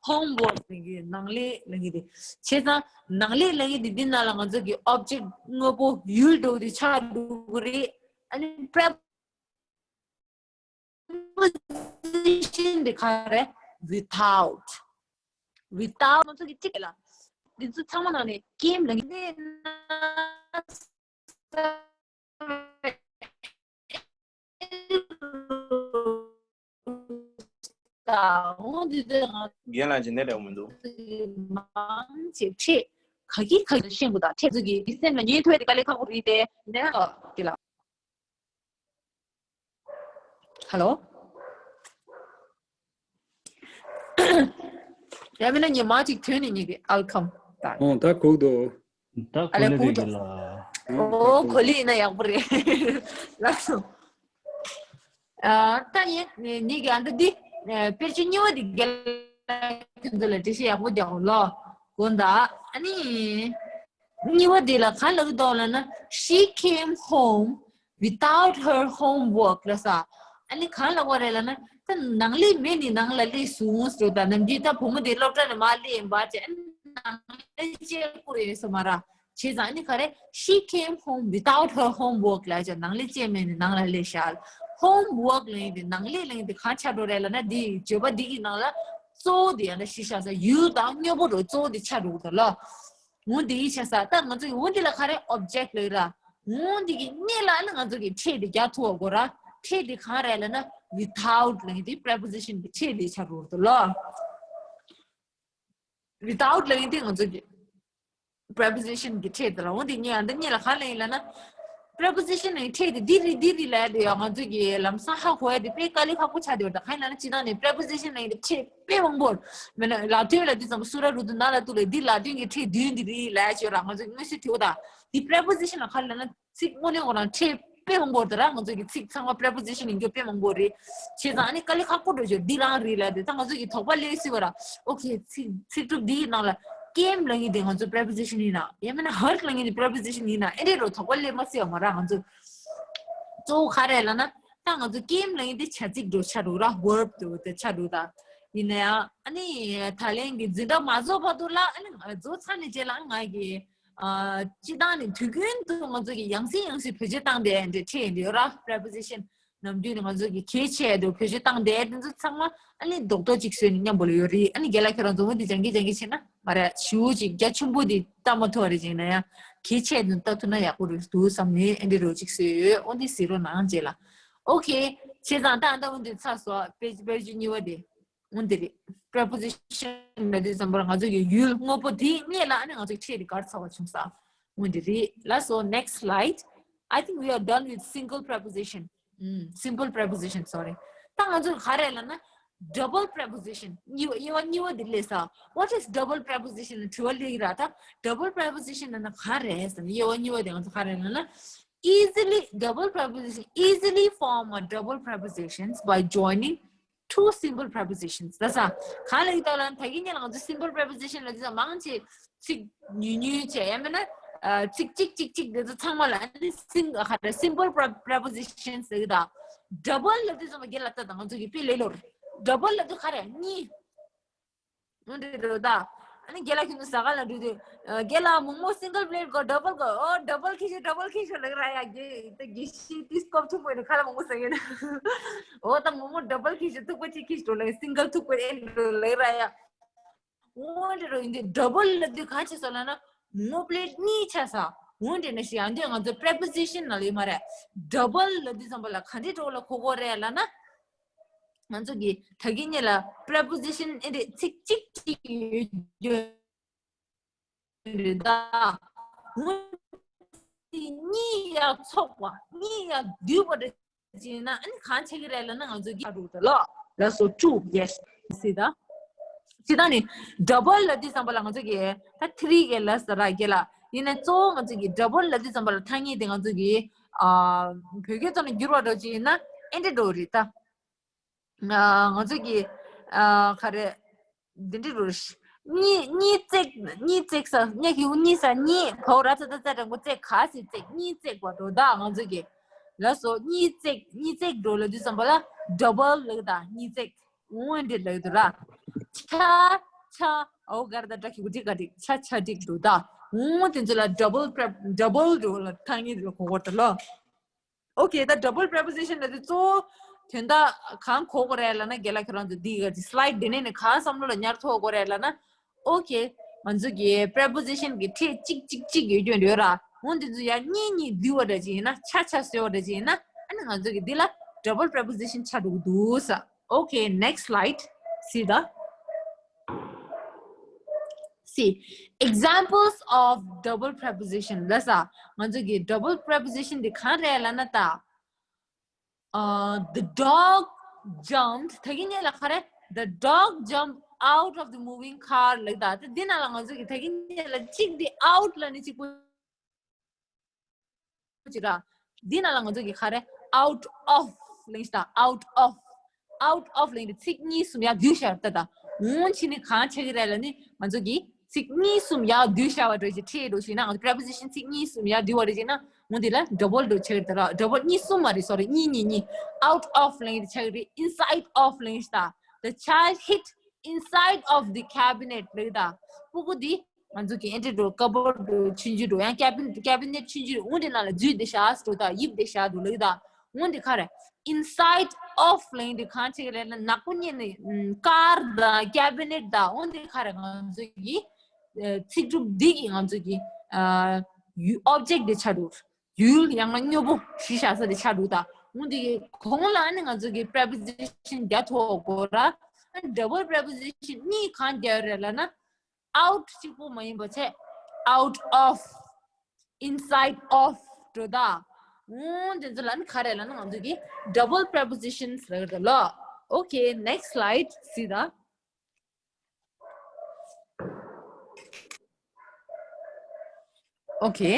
homework ནི་གི་ནང་ལས་ལ་གི་དེ། བྱས་ཙང་ནང་ལས་ལ་གི་དེ་འདི་ནང་ལ་ང་ཚོ་གི་object དངོས་པོ་ཡུལ་འགྲོ་གི་དེ་ཆགས་འགྲོ་གི་རེད། ཨ་ནི་preposition འདི་ག་རེ། without without ང་ཚོ་གི་གཅིག་ལ། འདི་ཚོ་ཚང་མ་ནང་ནས་ཀེམ་ལ་གི་ནས་ན། ད་འོ་འདི་ཚོ་ང་རྒན་ལགས་ཀྱི་ནད་ལས་མི་འདུག་མང་ཆེ་ཕྲད་ག་གི་ག་གི་ཤེས་དགོས་ད། ཕྲད་ཚོ་གི་སེམས་ལ་ཉན་ཐུབ་ཡ་དེ་དཀའ་ལས་ཁག་པོ་རེད་དེ། ཡིན་ན་ཡང་དེ་ལ། Hello? ཡང་མིན་ན་ངས་མ་ཅིག་ཐོན་ནས་ཉིད་ཀྱི་ཨལ་ཁམ་ད། ཨོ་ད་གུག་འདུག་ད་ཨ་ལས་གུག་འདུག་ཨོ་གོ་ལི་ཡིན་ན་ཡག་པོ་རེད། ལགས་སོ། ཨ་ད་ཡིན་ཉིད་ཀྱི་ཨ་འདི་འདི་དཔེར་བརྗོད་གཉིས་པ་འདི་རྒན་ལགས་ཁྱོད་ཚོ་ལ་འགྲེལ་བཤད་ཡག་པོ་རྒྱག་འོང་ལོ། དགོངས་དག་ཨ་ནི། གཉིས་པ་དེ་ལ་གང་ལབ་ཀྱི་འདུག་ལབ་ན། She came home without her homework ལབ་ས། ཨ་ནི་གང་ལབ་པ་རེད་ལབ་ན། ད་ནང་ལས་མེད་ནི་ནང་ལ་སླེབས་སོང་ཟེར། ད་ནམ་རྒྱུན་ད་བུ་མོ་དེ་སློབ་གྲྭ་ནས་མར་སླེབས་ཡིན་པ་བྱས། ཨ་ནི་ནང་ལས་བཅས་བསྐུར་ཡོད་ས་མ་རེད། བྱས་ཙང་ཨ་ནི་ག་རེ། She came home without her homework ལབ་བྱས། ནང་ལས་བཅས་མེད་ནི་ནང་ལ་སླེབས་ཤག Homework ལབ་ཡིན་དེ་ནང་ལས་ལབ་ཡིན་དེ་གང་ཆགས་འགྲོ་རེད་ལབ་ན། དེ་བརྗོད་པ་འདི་གི་ནང་ལ་གཙོ་བོ་དེ་ཡང་ད་གཞི་བཞག་ས་ཡུལ་དང་དངོས་པོ་རུ་གཙོ་བོ་དེ་ཆགས་འགྲོ་གི་འདུག་ལ། འོ་དེ་ཡིན་ཆགས་ས། ད་ང་ཚོ་གི་འོ་འདི་ལ་ག་རེ། Object ལབ་ཡིན་ར། འོ་འདི་གི་སྔོན་ལ་ཨ་ནི་ང་ཚོ་གི་ཕྲད་དེ་རྒྱག་ཐུབ་པ་དགོས་ར། ཕྲད་དེ་གང་རེད་ལབ་ན། Without ལབ་ཡིན་དེ་preposition གི་ཕྲད་དེ་ཆགས་འགྲོ་གི་འདུག་ལ། Without ལབ་ཡིན་དེ་ང་ཚོ་གི་preposition གི་ཕྲད་དེ་ལ། འོ་དེ་གཉིས་ཡང་འདི་གཉིས་ལ་གང་ལབ་ཡིན་ལབ་ན། preposition ལབ་ཡིན་ཕྲད་དེ་འདི་རེད་འདི་རེད་ལབ་ཡ་དེ་ཡང་ང་ཚོ་གི་ལམ་སང་ཧ་གོ་ཡ་དེ་དཔེ་དཀའ་ལས་ཁག་པོ་ཆགས་བསྡད་པ་དང་། གང་ཡིན་ལབ་ན་སྤྱིར་བཏང་ནས་preposition ལབ་ཡིན་དེ་ཕྲད་དཔེ་མང་པོ། མེད་ན་ལ་དོན་ལ་དུས་ཙམ་པ་སུ་ར་རུ་དུ་ན་ལ་དུ་ལ་འདི་ལ་དོན་གྱི་ཕྲད་བདུན་འདི་རེད་ལབ་ཡ་ཅིག་ཡོད་ར། ང་ཚོ་གི་མངོན་གསལ་དོད་པོ་དང་། འདི་preposition ལ་གང་ལབ་ན། ཚིག་དངོས་གནས་ཁོ་རང་ཕྲད་དཔེ་མང་པོ་རེད་ར། ང་ཚོ་གི་ཚིག་ཚང་མ་preposition ཡིན་རྒྱུ་དཔེ་མང་པོ་རེད། བྱས་ཙང་ཨ་ནི་དཀའ་ལས་ཁག་པོ་འགྲོ་ཞོར་འདི་རང་རེད་ལབ་དེ་ད་ང་ཚོ་གི་དོགས་པ་སླེབས་སྲིད་པ་ར། Okay ཚིག་ཚིག་གྲུབ་འདིའི་ནང་ལ་came ལབ་མཁན་དེ་ང་ཚོ་preposition ཡིན་ན། ཡང་མིན་ན་her ལབ་མཁན་དེ་preposition ཡིན་ན། ཨེ་འདྲས་རོ་དོགས་པ་སླེབས་མ་སྲིད་པ་མ་ར། ང་ཚོ་གཙོ་བོ་ག་རེ་ལབ་ན། ད་ང་ཚོ་came ལབ་མཁན་དེ་བྱ་ཚིག་འགྲོ་ཆགས་འགྲོ་ར། verb འགྲོ་དེ་ཆགས་འགྲོ་ད། ཡིན་ན་ཡང་ཨ་ནི་ད་ལན་གྱི་འཛིན་གྲྭ་མ་རྫོགས་བར་དུ་ལ། ཨ་ནི་རྫོགས་ཚར་ནས་རྗེས་ལ་ང་གི་ཨ། སྤྱིར་བཏང་ནས་དུས་རྒྱུན་དུ་ང་ཚོ་གིས་ཡང་སེ་ཡང་སེ་བེད་སྤྱོད་བཏང་བསྡད་འདྲ་ཁྲིད་འདི་ཡོད་ར། preposition ནམ་རྒྱུན་ནས་ང་ཚོ་གིས་གལ་ཆེ་འདུག་བེད་སྤྱོད་བཏང་བསྡད་འདི་ཚོ་ཚང་མ་ཨ་ནི་རྡོག་རྡོག་ཅིག་བཟོས་ནས་མཉམ་པོ་ལ་ཡོད་རེད། ཨ་ནི་རྒན་ལགས་ཁྱེད་རང་ཚོ་འོ་འདི་སྦྱང་གི་སྦྱང་གི་བྱས་ན་མ་རེད། ཞེ་པོ་ཅིག་རྒྱ་ཆེན་པོ་འདི་ལྟ་མ་ཐུབ་པ་རེད། བྱས་ན་ཡང་གལ་ཆེ་འདུག་ལྟ་ཐུབ་ན་ཡག་པོ་རེད་འདུག་བསམ་ནས་ཨ་འདི་རོ་ཅིག་བཟོས་ཡོད། འོ་འདི་གཟིགས་རོགས་གནང་རྗེས་ལ། Okay བྱས་ཙང་ད་ཨ་ད་འོ་འདི་ཚར་སོང་། དཔེ་དཔེ་ཆ་གཉིས་པ་དེ། འོ་འདི་རེད། preposition ལབ་དུས་ཙམ་པར་ང་ཚོ་གི་ཡུལ་དངོས་པོ་དེའི་སྔོན་ལ་ཨ་ནི་ང་ཚོ་གི་ཕྲད་དེ་ག་རེ་ཚོགས་པ་བྱུང་ས། འོ་འདི་རེད། ལགས་སོ། Next slide. I think we are done with single preposition. ཨུམ། Simple preposition, sorry. ད་ང་ཚོ་ག་རེ་ལབ་ན། double preposition གཉིས་པ་དབྱེ་བ་གཉིས་པ་འདི་སླེབས་ས། What is double preposition ལ་དྲི་བ་སླེབས་ཀྱི་ར། ད་double preposition ལབ་ན་ག་རེ་ཟེར་ན། དབྱེ་བ་གཉིས་པ་དེ་ང་ཚོ་ག་རེ་ལབ་ན། Easily, double preposition easily form a double prepositions by joining two simple prepositions. ད་ས་གང་ལ་ཡིན་ད་ལ་ད་གིན་ཉིན་ལ་ང་ཚོ་simple preposition ལ་དེ་ཚོ་མང་ཆེ་ཚིག་ཉུང་ཉུང་བྱས། ཡང་མིན་ན་ཚིག་གཅིག་གཅིག་གཅིག་དེ་ཚོ་ཚང་མ་ལ་ཨ་ནི་སིང་ག་རེ་simple pre- prepositions ཟེར་གི། ད་double ལ་དེ་ཚོ་མ་རྒན་ལ་ལྟ་དང་། ང་ཚོ་གི་དཔེ་ལས་ལོར་double ལ་དེ་ག་རེ་གཉིས། འོ་འདྲ་རེད་ད། ཨ་ནི་རྒན་ལགས་ཁྱོད་ཚོ་ཟ་ཁང་ལ་འགྲོ་དུས། རྒན་ལགས་མོག་མོག་single plate དགོས། double དགོས། ཨོ་double ཁྱེར་ཤོག double ཁྱེར་ཤོག་ལབ་ར་ཡ། རྒན་ད་དགེ་བཤེས་དེ་སྐོབ་ཐུག་པོ་ཡིན་ཁ་ལ་མང་པོ་ཟ་གི་ཡོད་ན། ཨོ་ད་མོག་མོག་double ཁྱེར་ཤོག་ཐུག་པ་གཅིག་ཁྱེར་ཤོག་ལབ། single ཐུག་པ་ཨེ་འགྲོ་ལབ་ར་ཡ། འོ་འདྲ་རེད། འདི་double ལབ་དུས་གང་བྱས་སོང་ལབ་ན། མོག་མོག་plate གཉིས་ཆགས་ས། འོ་འདྲ་ན་ཞིག་ཡང་དུས་ང་ཚོ་preposition ནང་ལ་ཡོད་མ་རེད། double ལབ་དུས་ཙམ་པ་ལ་ག་འདྲའི་འགྲོ་ལ་གོ་དགོས་རེད་ལབ་ན། ང་ཚོ་གི་ད་གིན་ཉིན་ལ་preposition ཨེ་འདྲ་ཚིག་གཅིག་གཅིག་ཡོད་རྒྱུ་རེད་ད། འོ་དེ་གཉིས་ཡ་ཚོགས་པ་གཉིས་ཡ་འདུས་པ་འདྲ་ཅིག་ན་ཨ་ནི་གང་བྱེད་ཀྱི་རེད་ལབ་ན། ང་ཚོ་གི་ཨ་རུ་ད་ལོ་ལ་སོ་two yes སི་ད། ཅི་ད་ནི་double ལབ་དུས་ཙམ་པ་ལ་ང་ཚོ་གི་ད་three གི་ལ་ས་ར་གི་ལ་ཡིན་ན། གཙོ་བོ་ང་ཚོ་གི་double ལབ་དུས་ཙམ་པ་ལ་ཐ་སྙད་དེ་ང་ཚོ་གི་ཨ་བོད་སྐད་ཐོག་ནས་བསྒྱུར་བ་འདྲ་ཅིག་ཡིན་ན་ཨེ་འདྲ་འགྲོ་རེད་ད། ང་ཚོ་གི་ཨ་ག་རེ་འདི་འདྲི་རུ་གཉིས་གཉིས་བརྩེགས་གཉིས་བརྩེགས་ས་གཉིས་ཀྱི་གཉིས་ས་གཉིས་བོ་ར་ཚ་ད་ཚ་དྲང་པོ་བརྩེགས་ག་སི་བརྩེགས་གཉིས་བརྩེགས་པ་འགྲོ་ད། ང་ཚོ་གི་ལ་སོ་གཉིས་བརྩེགས་གཉིས་བརྩེགས་འགྲོ་ལབ་དུས་ཙམ་པ་ལ་double ལབ་ད། གཉིས་བརྩེགས་འོ་འདྲི་ལབ་འདུག་ར། ཆ་ཆ་ཨོ་གར་ད་ཏྲ་ཁི་གུ་ཏི་ཀ་ཏི་ཆ་ཆ་ཏི་འགྲོ་ད། འོ་དེ་ཚོ་ལ་double pre- double འགྲོ་ལ་ཐང་ངེ་ལ་གོ་གོ་ད་ལོ། Okay ད་double preposition ལ་དེ་གཙོ་བོ་དོན་དག་གང་གོ་དགོས་རེད་ལབ་ན། རྒན་ལགས་ཁྱེད་རང་ཚོ་འདི་ག་ཅིག་slide འདི་ནས་ནི་གང་བསམ་བློ་ལ་ཉར་ཐུབ་དགོས་རེད་ལབ་ན། Okay ང་ཚོ་གི་preposition གི་ཕྲད་གཅིག་གཅིག་གཅིག་ཡོད་རྒྱུ་འདྲ་ཡོད་ར། འོ་འདི་ཚོ་ཡང་གཉིས་གཉིས་འདུས་པ་འདྲ་ཅིག་ཡིན་ན། ཆ་ཆ་བཟོས་པ་འདྲ་ཅིག་ཡིན་ན། ཨ་ནི་ང་ཚོ་གི་འདི་ལ་double preposition ཆགས་འགྲོ་གི་འདུག་ས། Okay next slide. See the See, examples of double preposition. ལ་ས་ང་ཚོ་གི་double preposition འདི་གང་རེད་ལབ་ན་ད། Uh, the dog jumped. ད་གིན་ཉེ་ལ་ག་རེ། The dog jumped out of the moving car ལབ་ད། ད་འདི་ནང་ལ་ང་ཚོ་གི་ད་གིན་ཉེ་ལ་གཅིག་འདི་out ལབ་ནི་གཅིག་པོ། ཅི་ར། འདི་ནང་ལ་ང་ཚོ་གི་ག་རེ། out of ལེན་ཤ་ད། out of out of ལེན་དེ་ཚིག་གཉིས་གསུམ་ཡར་བསྡུས་ཤར་ད་ད། འོང་ཕྱི་ནི་གང་ཆགས་ཀྱི་རེད་ལབ་ནི་ང་ཚོ་གི་ ཚིག་གཉིས་གསུམ་ཡར་བསྡུས་བཞག་པ་འདྲ་ཞིག་ཁྲིད་འགྲོ་ཞིག་ན། preposition ཚིག་གཉིས་གསུམ་ཡར་བསྡུས་པ་འདྲ་ཞིག་ན། འོ་འདི་ལ་double འགྲོ་ཆགས་རེད་ལ། double གཉིས་གསུམ་མ་རེད། sorry གཉིས་གཉིས་གཉིས། out of ལབ་ཡིན་དེ་ཆགས་རེད། inside of ལབ་ཡིན་ད། The child hid inside of the cabinet ལབ་ད། སྤུ་གུ་འདི་ང་ཚོ་གི་ཨེ་འདྲ་འགྲོ། cupboard འགྲོ། ཆུང་ཆུང་འགྲོ། ཡང་cabinet cabinet ཆུང་ཆུང་འགྲོ། འོ་འདི་ནང་ལ་འཛུལ་བསྡད་བཞག་འགྲོ་ད། ཡིབ་བསྡད་བཞག་འགྲོ་ལབ་ད། འོ་འདི་ག་རེད། inside of ལབ་ཡིན་དེ་གང་བྱེད་ཀྱི་རེད་ལབ་ན། ནག་པོ་ཉིད་ནི་ཀར་དང་cabinet དང་འོ་འདི་ག་རེད། ང་ཚོ་གི་ཚིག་གྲུབ་འདི་གི་ང་ཚོ་གི་ཨ་ཡུལ་object དེ་ཆགས་འགྲོ། ཡུལ་ཡང་ན་དངོས་པོ་བཞག་ས་དེ་ཆགས་འགྲོ་ད། འོ་འདི་གི་གོང་ལ་ནི་ང་ཚོ་གི་preposition བརྒྱབ་ཐུབ་དགོས་ར། double preposition གཉིས་གང་བརྒྱབ་རེད་ལབ་ན། out གཅིག་པོ་མ་ཡིན་པ་བྱས། out of, inside of འགྲོ་ད། འོ་དེ་ཚོ་ལ་ནི་ག་རེ་ལབ་ན་ང་ཚོ་གི་double prepositions ལབ་ཀྱི་རེད་ལ། Okay, next slide གཟིགས་དང་། Okay.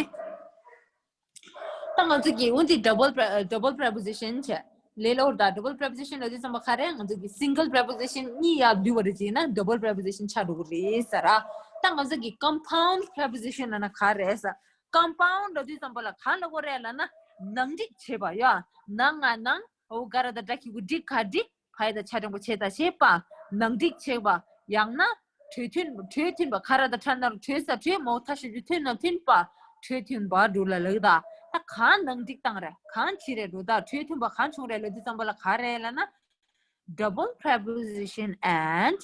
ད་ང་ཚོ་གི་འོ་འདི་double pre- double preposition བྱས། ལས་སླ་པོ་རེད་ད། double preposition ལབ་དུས་ཙམ་པ་ག་རེ། ང་ཚོ་གི་single preposition གཉིས་ཡར་བསྡུས་པ་རེད་བྱས་ན་double preposition ཆགས་འགྲོ་གི་རེད་ཟེར་ར། ད་ང་ཚོ་གི་compound preposition ལབ་ན་ག་རེ་ཟེར། compound ལབ་དུས་ཙམ་པ་ལ་ག་ལབ་དགོས་རེད་ལབ་ན། ནང་འགྲིག་བྱེད་པ་ཡ། ནང་ང་ནང་། འོ་ག་ར་ད་འགྲིག་གི་འགྲིག་ག་འགྲིག་ཕ་ཡ་ད་ཆ་འདྲ་པོ་བྱེད་ད་བྱེད་པ། ནང་འགྲིག་བྱེད་པ། ཡང་ན། གྲོས་མཐུན། གྲོས་མཐུན་པ། ག་ར་ད་ཁྲ་ནར་གྲོས་ས་གྲོས། མོ་ཐ་ཤི་ལུ་མཐུན་ན་མཐུན་པ། གྲོས་མཐུན་པ་འགྲོ་ལ་ལག་ད། ད་གང་ནང་འགྲིག་བཏང་རེད། གང་བྱེད་རེད་འགྲོ་ད། གྲོས་མཐུན་པ་གང་བྱུང་རེད་ལབ་དུས་ཙམ་པ་ལ་ག་རེ་ལབ་ན། Double preposition and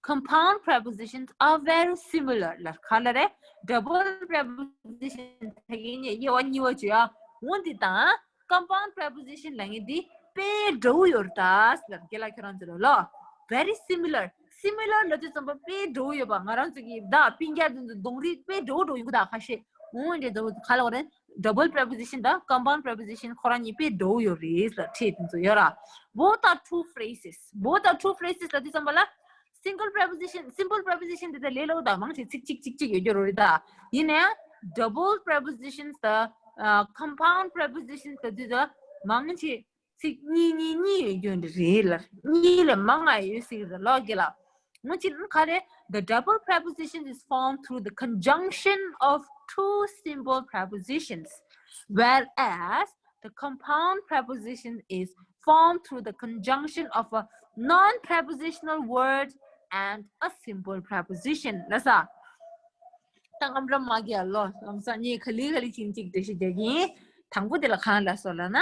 compound prepositions are very similar. ལ་ག་ལ་རེད། double preposition ད་གིན་ནས་དབྱེ་བ་གཉིས་པ་བརྗོད་ཡ། འོ་འདི་དང་compound preposition ལབ་མཁན་འདི་དཔེ་འདྲ་པོ་ཡོད་རེད་ད། ལ་རྒན་ལགས་ཁྱོད་རང་ཚོ་ལ་ལོ། very similar. similar ལབ་དུས་ཙམ་པ་དཔེ་འདྲ་པོ་ཡོད་པ། ང་རང་ཚོ་གི་ད་སྤུན་ཀྱག་དེ་ཚོ་གདོང་རིས་དཔེ་འདྲ་པོ་འདྲ་པོ་ཡོང་གི་ད་ཁ་ཤས། འོ་འདི་འདྲ་པོ་ག་ལ་བ་རེད། double preposition དང་compound preposition ཁོ་རང་གཉིས་དཔེ་འདྲ་པོ་ཡོད་རེད་ལ། ཁྲིད་དེ་ཚོ་ཡོད་ར། Both are true phrases. Both are true phrases ལབ་དུས་ཙམ་པ་ལ། single preposition, simple preposition དེ་ཚོ་ལས་སླ་པོ་ད། མང་ཆེ་ཚིག་གཅིག་གཅིག་གཅིག་ཡོད་རྒྱུ་རེད་ད། ཡིན་ནའང་double prepositions དང་compound prepositions ལབ་དུས་ད་མང་ཆེ་ཚིག་གཉིས་གཉིས་གཉིས་ཡོད་རྒྱུ་རེད་ལ། གཉིས་ལས་མང་ང་ཡོད་སྲིད་ལ་ལོ་གི་ལ། ངོ་ཅི་ལ་ག་རེ། The double preposition is formed through the conjunction of two simple prepositions, whereas the compound preposition is formed through the conjunction of a non-prepositional word and a simple preposition. ལ་ས། ད་ངམ་ར་མ་གི་ལོ། ལམ་སང་ངས་ག་ལེ་ག་ལེ་ཅིག་ཅིག་འགྲེལ་བཤད་རྒྱག་གི་ཡིན། དང་པོ་དེ་ལ་གང་ལ་སོགས་ལབ་ན།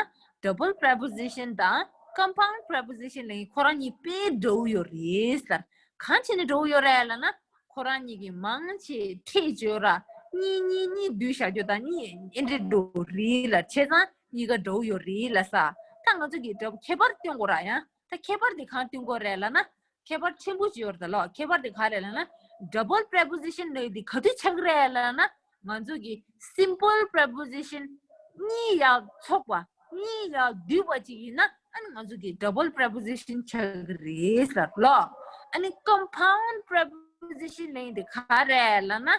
double preposition དང་compound preposition ལ་ཡིན་ཁོ་རང་གཉིས་དཔེ་འདྲ་པོ་ཡོད་རེད་ལ། གང་བྱས་ནས་འདྲ་པོ་ཡོད་རེད་ལབ་ན། ཁོ་རང་གཉིས་ཀྱི་མང་ཆེ་ཕྲད་ཅིག་ཡོད་ར། གཉིས་གཉིས་གཉིས་བསྡུས་བཞག་རྒྱུ་དང་གཉིས་ཨེ་འདྲ་འདྲ་པོ་རེད་ལ། བྱས་ཙང་གཉིས་ཀ་འདྲ་པོ་ཡོད་རེད་ལ་ས། ད་ང་ཚོ་གི་འདྲ་པོ་ཁྱད་པར་སྟོན་དགོས་ར་ཡང་། ད་ཁྱད་པར་དེ་གང་སྟོན་དགོས་རེད་ལབ་ན། ཁྱད་པར་ཆེན་པོ་ཅིག་ཡོད་རེད་ད་ལོ། ཁྱད་པར་དེ་ག་རེད་ལབ་ན། double preposition ལབ་དེ་ག་དུས་ཆགས་ཀྱི་རེད་ལབ་ན། ང་ཚོ་གི་simple preposition གཉིས་ཡར་ཚོགས་པ། གཉིས་ཡར་བསྡུས་པ་ཅིག་ཡིན་ན། ཨ་ནི་ང་ཚོ་གི་double preposition ཆགས་ཀྱི་རེད་ལ་ལོ། ཨ་ནི་compound preposition ལབ་དེ་ག་རེད་ལབ་ན།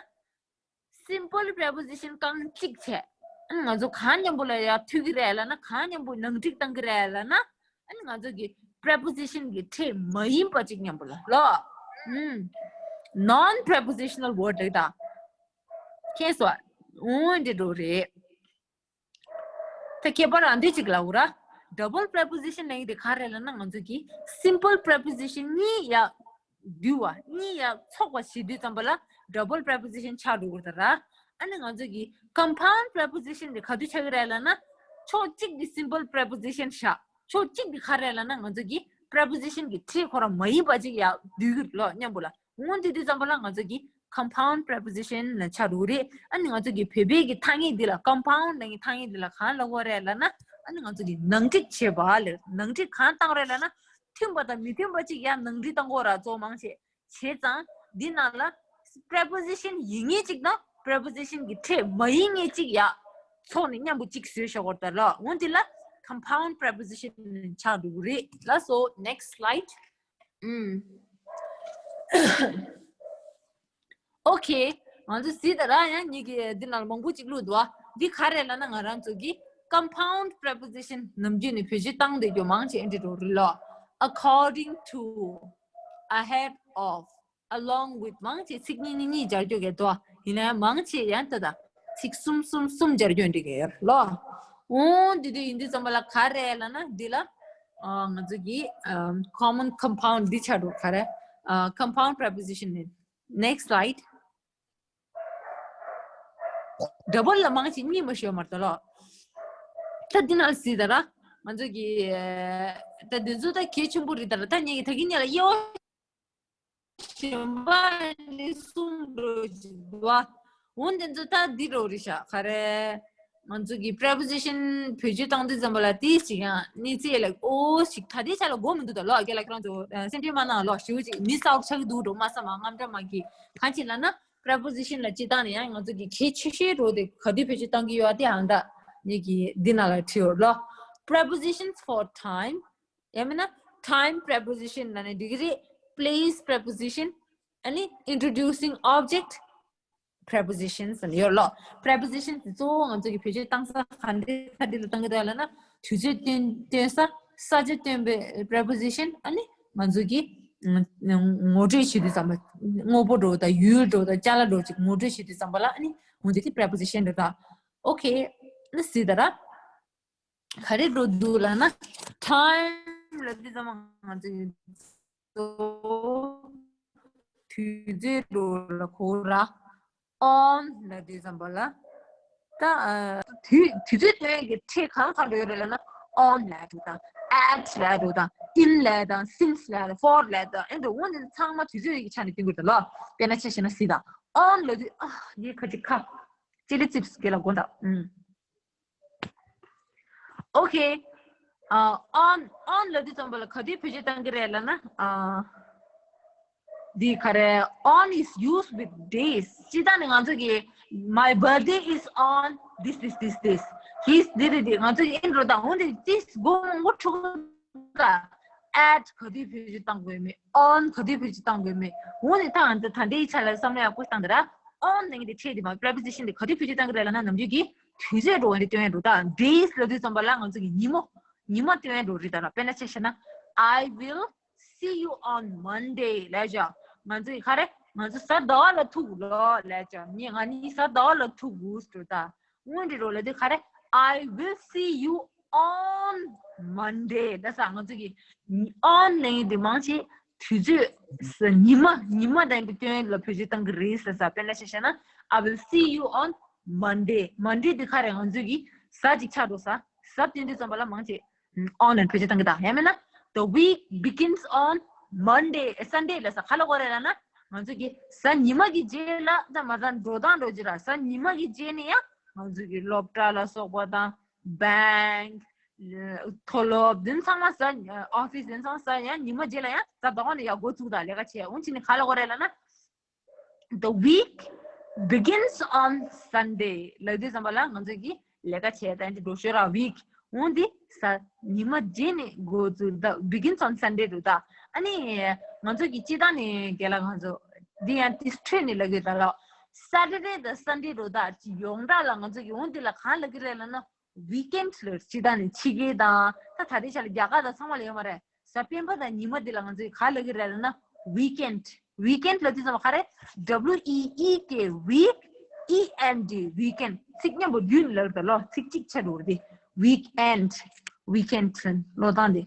simple preposition རྐང་གཅིག་བྱས། ཨ་ནི་ང་ཚོ་གང་མཉམ་པོ་ལ་ཡར་མཐུད་ཀྱི་རེད་ལབ་ན། གང་མཉམ་པོ་ནང་འགྲིག་བཏང་གི་རེད་ལབ་ན། ཨ་ནི་ང་ཚོ་གི་preposition གི་ཕྲད་མ་ཡིན་པ་གཅིག་མཉམ་པོ་ལ་ལོ། ཨུམ། non prepositional word རེད་ད། མཁྱེན་སོང་། འོ་འདི་འདྲ་རེད། ད་ཁྱད་པར་ཨ་འདི་གཅིག་ལབ་དགོས་ར། double preposition ལབ་ཡག་དེ་ག་རེ་ལབ་ན། ང་ཚོ་གི་simple preposition གཉིས་ཡར་བསྡུས་པ། གཉིས་ཡར་ཚོགས་པ་བྱེད་དུས་ཙམ་པ་ལ་double preposition ཆགས་འགྲོ་གི་རེད་ད་ར། ཨ་ནི་ང་ཚོ་གི་compound preposition དེ་ག་དུས་ཆགས་ཀྱི་རེད་ལབ་ན། ཕྱོགས་གཅིག་གི་simple preposition བཞག་ཕྱོགས་གཅིག་གི་ག་རེ་ལབ་ན། ང་ཚོ་གི་preposition གི་ཕྲད་ཁོ་རང་མ་ཡིན་པ་ཅིག་ཡར་བསྡུས་ཀྱི་རེད་ལོ། མཉམ་པོ་ལ། འོ་འདི་དུས་ཙམ་པ་ལ་ང་ཚོ་གི་compound preposition ལ་ཆགས་འགྲོ་གི་རེད། ཨ་ནི་ང་ཚོ་གི་བོད་པའི་གི་ཐ་སྙད་འདི་ལ། compound ལབ་མཁན་ཐ་སྙད་འདི་ལ་གང་ལབ་དགོས་རེད་ལབ་ན། ཨ་ནི་ང་ཚོ་གི་ནང་འགྲིག་བྱེད་པ་ལ་ནང་འགྲིག་གང་བཏང་རེད་ལབ་ན། མཐུན་པ་དང་མི་མཐུན་པ་ཅིག་ཡར་ནང་འགྲིག་བཏང་དགོས་ར། གཙོ་མང་ཆེ། བྱས་ཙང་འདི་ནང་ལ་preposition ཡིན་མཁན་ཅིག་དང་preposition གི་ཕྲད་མ་ཡིན་མཁན་ཅིག་ཡར་ཚོགས་ནས་མཉམ་པོ་གཅིག་བཟོས་བཞག་དགོས་རེད་ད་ལོ། འོ་འདི་ལ་compound preposition ཆགས་འགྲོ་གི་རེད་ལ། So next slide. ཨུམ། Okay. ང་ཚོ་གཟིགས་དང་ར། ཡང་ཉིད་ཀྱི་འདི་ནང་ལ་མང་པོ་ཅིག་བླུགས་འདུག་ཨ། འདི་ག་རེ་ལབ་ན། ང་རང་ཚོ་གི་compound preposition ནམ་རྒྱུན་ནས་བེད་སྤྱོད་བཏང་བསྡད་རྒྱུ་མང་ཆེ་ཨེ་འདྲ་འགྲོ་རེད་ལོ། According to, ahead of, along with མང་ཆེ་ཚིག་གཉིས་གཉིས་གཉིས་སྦྱར་རྒྱུ་གལ་འདུག་ཡིན་ན་མང་ཆེ་ཡང་ད་ད་ཚིག་གསུམ་གསུམ་གསུམ་སྦྱར་རྒྱུ་འདི་གལ་ཡོད་ལོ། འོ་འདི་དུས་ཡིན་དུས་ཙམ་པ་ལ་ག་རེ་ལ་ན་འདི་ལ་ང་ཚོ་གི་common compound འདི་ཆགས་འགྲོ། ག་རེ་compound preposition ནི། Next slide. Double ལ་མང་ཆེ་གཉིས་མ་ཤོད་མར་ད་ལོ། ད་འདི་ན་སི་ད་ར་ང་ཚོ་གི་ད་འདི་ཚོ་ད་གལ་ཆེན་པོ་རེད་ད་ར། ད་ངེད་ཀྱི་ད་གི་ཉེ་ལ་ཡོ། གཞན་པ་ནི་གསུམ་འགྲོ་བཞིན་འདུག་འོན་ཏེ་ཚོ་ད་འདི་རོ་རི་ཤ་ག་རེ། ང་ཚོ་གི་preposition བེད་སྤྱོད་བཏང་དུས་ཙམ་པ་ལ་དེ་ཞིག་ཡང་གནས་ཚུལ་ལ་ཨོ་ཞིག་ད་ལྟའི་ཆ་ལ་གོ་མི་འདུག་ད་ལོ། རྒན་ལགས་ཁྱེད་རང་ཚོ་སེམས་ཁྲལ་མ་གནང་ལོ། ཞེ་པོ་ཅིག་མི་སའོག་ཆགས་ཀྱི་འདུག་འགྲོ་མ་ས་མ་རྔམ་འདྲ་མ་གི་གང་ཅི་ལ་ན་preposition ལ་སྤྱི་བཏང་ནས་ཡང་ང་ཚོ་གི་གལ་ཆེ་ཤོས་རོ་དེ་ག་དུས་བེད་སྤྱོད་བཏང་གི་ཡོད་དེ་ཨང་ད་ངེད་ཀྱི་འདི་ན་ལ་བྲིས་ཡོད་ལོ། Prepositions for time ཡང་མིན་ན་time preposition ལ་ནི་འགྲིག་གི་རེད། Place preposition ཨ་ནི་introducing object prepositions ཡོད་ལོ། prepositions དེ་གཙོ་བོ་ང་ཚོ་གི་བེད་སྤྱོད་བཏང་ས་ག་འདྲ་ག་འདྲ་ལ་བཏང་གི་འདུག་ལབ་ན་དུས་ཚོད་སྟོན་སྟོན་ས་ས་ཆ་སྟོན་པའི་preposition ཨ་ནི་ང་ཚོ་གི་ངོ་སྤྲོད་བྱེད་དུས་ཙམ་པ་དངོས་པོ་འགྲོ་དང་ཡུལ་འགྲོ་དང་ཅ་ལག་འགྲོ་ཅིག་ངོ་སྤྲོད་བྱེད་དུས་ཙམ་པ་ལ་ཨ་ནི་འོ་འདི་དེ་preposition རེད་ད། Okay ཨ་ནི་སི་ད་ར། ག་རེ་འགྲོ་འདུག་ལབ་ན་time ལབ་དུས་ཙམ་པ་ང་ཚོ་དུས་ཚོད་འགྲོ་ལ་གོ་ར། on ལབ་དུས་ཙམ་པ་ལ་ད་དུས་དུས་ཚོད་སྟོན་གྱི་ཕྲད་གང་གང་འགྲོ་ཡོད་རེད་ལབ་ན་on ལབ་འགྲོ་དང་at ལབ་འགྲོ་དང་in ལབ་དང་since ལབ་དང་for ལབ་དང་ཨེ་འགྲོ་འོ་འདི་ཚང་མ་དུས་ཚོད་ཀྱི་ཆ་ནས་སྟོན་གྱི་རེད་ལོ། དཔེར་ན་ཆ་བཞག་ན་སི་དང་on ལབ་དུས་ཨ་ངས་ཁ་ཅིག་ཁ་ཅི་ལི་ཙིབས་སྐེ་ལ་དགོན་དང་ཨུམ། Okay. Uh, on on ལབ་དུས་ཙམ་པ་ལ་ག་དུས་བེད་སྤྱོད་བཏང་གི་རེད་ལབ་ན། Uh, འདི་ག་རེ། On is used with days. སྤྱིར་བཏང་ནི་ང་ཚོ་གི my birthday is on this this this this. His འདི་འདི་འདི་ང་ཚོ་གི་ཨིན་རོ་དང་འོན་ཏེ་this དགོངས་མགོ་འཁྲུག་ག at ག་དུས་བེད་སྤྱོད་བཏང་དགོས་མེད། On ག་དུས་བེད་སྤྱོད་བཏང་དགོས་མེད། འོན་ཏེ་ད་ང་ཚོ་ད་ལྟའི་ཆ་ལ་བསམ་བློ་ཡག་པོ་བཏང་དེ་ར། On ནང་གི་དེ་ཕྲད་དེ་མ་preposition དེ་ག་དུས་བེད་སྤྱོད་བཏང་གི་རེད་ལབ་ན་ནམ་རྒྱུན་གྱི་དུས་ཚོད་འགྲོ་བ་འདི་སྟོན་ཡ་འགྲོ་ད། Days ལབ་དུས་ཙམ་པ་ལ་ང་ཚོ་གི་ཉིན་མོ་ཉི་མ་སྟོན་ཡ་འགྲོ་རེད་ད་ལ། དཔེར་ན་ཆ་བཞག་ན། I will see you on Monday ལབ་བྱ། ང་ཚོ་གི་ག་རེ་ང་ཚོ་གཟའ་ཟླ་བ་ལ་ཐུག་ལོ་ལབ་བྱ། ངས་ང་གཉིས་གཟའ་ཟླ་བ་ལ་ཐུག་འགྲོ་ད། སྔོན་འགྲོ་ལབ་དུས་ག་རེ། I will see you on Monday ལབ་ས། ང་ཚོ་གི་on ནང་གི་དེ་མང་ཆེ་དུས་ཚོད་ཉི་མ་ཉི་མ་དང་དེ་སྟོན་ལ་བེད་སྤྱོད་བཏང་གི་རེད་ཟེར་ས། དཔེར་ན་ཆ་བཞག་ན། I will see you on Monday. Monday དེ་ག་རེ་ང་ཚོ་གི་གཟའ་ཅིག་ཆགས་འགྲོ་ས། གཟའ་སྟོན་དུས་ཙམ་པ་ལ་མང་ཆེ་on ལ་བེད་སྤྱོད་བཏང་གི་ད། ཡང་མིན་ན། The week begins on Monday, Sunday ལབ་ས་ག་ལ་གོ་རེད་ལབ་ན། ང་ཚོ་གི་གཟའ་ཉི་མ་གི་རྗེས་ལ་ད་མ་ད་འགྲོ་སྟངས་འགྲོ་རྒྱུ་ར། གཟའ་ཉི་མ་གི་རྗེས་ནས་ཡང་ང་ཚོ་གི་སློབ་གྲྭ་ལ་སོགས་པ་དང་། Bank མཐོ་སློབ་དེ་ཚང་མ་གཟའ་office དེ་ཚང་གཟའ་ཡང་ཉི་མ་རྗེས་ལ་ཡང་གཟའ་ཟླ་བ་ནས་ཡར་འགོ་བཙུགས་དང་ལས་ཀ་བྱས། འོན་ཅི་ནས་ག་ལ་གོ་རེད་ལབ་ན། The week begins on Sunday ལབ་དུས་ཙམ་པ་ལ་ང་ཚོ་གི་ལས་ཀ་བྱས་ད་འདི་འགྲོ་ཤོར་ར། Week འོན་ཏེ་གཟའ་ཉི་མ་རྗེས་ནས་འགོ་བཙུགས་ད། Begins on Sunday འདུག་ད། ཨ་ནི་ང་ཚོ་གི་སྤྱིར་བཏང་ནས་རྒན་ལགས་ང་ཚོ་འདི་ཡང་དེ་འཕྲོས་ནས་ལབ་ཀྱི་ད་ལ། Saturday དང་Sunday འདུག་ད། ཅི་ཡོངས་གྲགས་ལ་ང་ཚོ་གི་འོན་ཏེ་ལ་གང་ལབ་ཀྱི་རེད་ལབ་ན། Weekend ལ་སྤྱིར་བཏང་ནས་ཕྱི་རྒྱལ་དང་ད་ད་ལྟའི་ཆ་ལ་རྒྱ་གར་དང་ཚང་མ་ལ་ཡོད་མ་རེད། གཟའ་སྤེན་པ་དང་ཉི་མ་འདི་ལ་ང་ཚོས་ག་ལབ་ཀྱི་རེད་ལབ་ན། Weekend. Weekend ལབ་དུས་ཙམ་པ་ག་རེ། W E E K week, E N D weekend. ཚིག་མཉམ་པོ་བསྡུས་ནས་ལབ་ཀྱི་རེད་ལོ། ཚིག་གཅིག་ཆགས་འགྲོ་གི་རེད། Weekend. Weekend ལབ་སྟངས་དེ།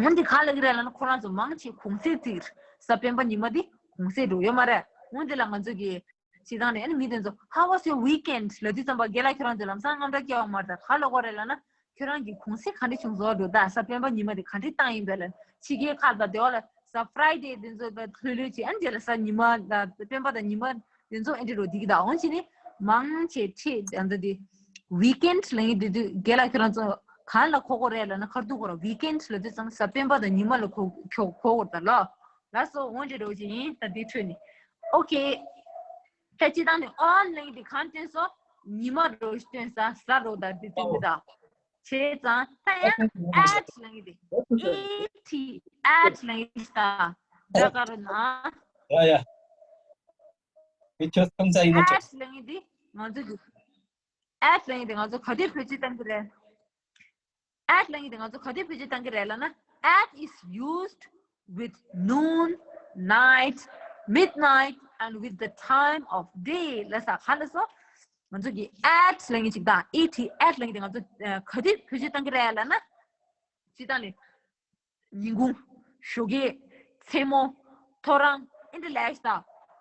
འོན་ཏེ་ག་ལབ་ཀྱི་རེད་ལབ་ན་ཁོ་རང་ཚོ་མང་ཆེ་གུང་སེང་ཚིག་གཟའ་སྤེན་པ་ཉི་མ་འདི་གུང་སེང་འགྲོ་ཡོད་མ་རེད། འོན་ཏེ་ལ་ང་ཚོ་གི་སྤྱིར་བཏང་ནས་ཨ་ནི་མི་དེ་ཚོ། How was your weekend? ལབ་དུས་ཙམ་པ་རྒན་ལགས་ཁྱོད་རང་ཚོས་ལམ་སང་དངངས་སྐྲག་སྐྱེ་བ་མ་རེད་ད། ག་ལབ་དགོས་རེད་ལབ་ན། ཁྱོད་རང་གི་གུང་སེང་ག་འདྲ་བྱུང་སོང་འགྲོ་ད། གཟའ་སྤེན་པ་ཉི་མ་དེ་ག་འདྲ་བཏང་ཡིན་པས་ལ། ཕྱི་རྒྱལ་ཁག་དང་དེ་བ་ལ་གཟའ་Friday དེ་ཚོ་ལ་ལྷོད་ལྷོད་བྱས། ཨ་ནི་རྗེས་ལ་གཟའ་ཉི་མ་དང་སྤེན་པ་དང་ཉི་མ་དེ་ཚོ་ཨེ་འདྲ་འགྲོ་བསྡད་ཀྱི་ད། འོན་ཅི་ནི་མང་ཆེ་ཁྲིད་ཨ་འདི་དེ་weekend ལབ་ཡིན་དེ་དུས་རྒན་ལགས་ཁྱོད་རང་ཚོ་གང་ལ་གོ་དགོས་རེད་ལབ་ན། ཁར་འདུག་གོ་ར། Weekend ལབ་དུས་ཙམ་གཟའ་སྤེན་པ་དང་ཉི་མ་ལ་གོ་གོ་གོ་དགོས་ད་ལོ། ལགས་སོ། འོན་ཏེ་འགྲོ་ཅིག་ཡིན་ད་འདི་འཕྲོས་ནས། Okay. ད་སྤྱིར་བཏང་ནས་on ལབ་ཡིན་དེ་གང་སྟོན་སོང་། ཉི་མ་རོ་སྟོན་ས། གཟའ་རོ་ད་འདི་སྟོན་གི་ད། བྱས་ཙང་ད་ཡང་at ལབ་ཡིན་དེ། A T, at ལབ་ཡིན་ད། ད་ག་རོ་ན། ཡ་ཡ། མི་ཁྱོད་ཐམས་ཅད་ཡིན་ན་at ལབ་ཡིན་དེ་ང་ཚོ་གི་at ལབ་ཡིན་དེ་ང་ཚོ་ག་དུས་བེད་སྤྱོད་བཏང་གི་རེད། At ལབ་ཡིན་དེ་ང་ཚོ་ག་དུས་བེད་སྤྱོད་བཏང་གི་རེད་ལབ་ན། At is used with noon, night, Midnight and with the time of day ལབ་ས་ག་ལ་སོ། ང་ཚོ་གི་at ལབ་མཁན་ཅིག་དང་at at ལབ་མཁན་དེ་ང་ཚོ་ཨ་ག་དུས་བེད་སྤྱོད་གཏང་གི་རེད་ལབ་ན། སྤྱིར་བཏང་ནས་ཉིན་གུང་། ཞོགས་ཀས། མཚན་མོ། ཐོ་རངས། ཨེ་འདྲ་ལབ་ཤག་ད།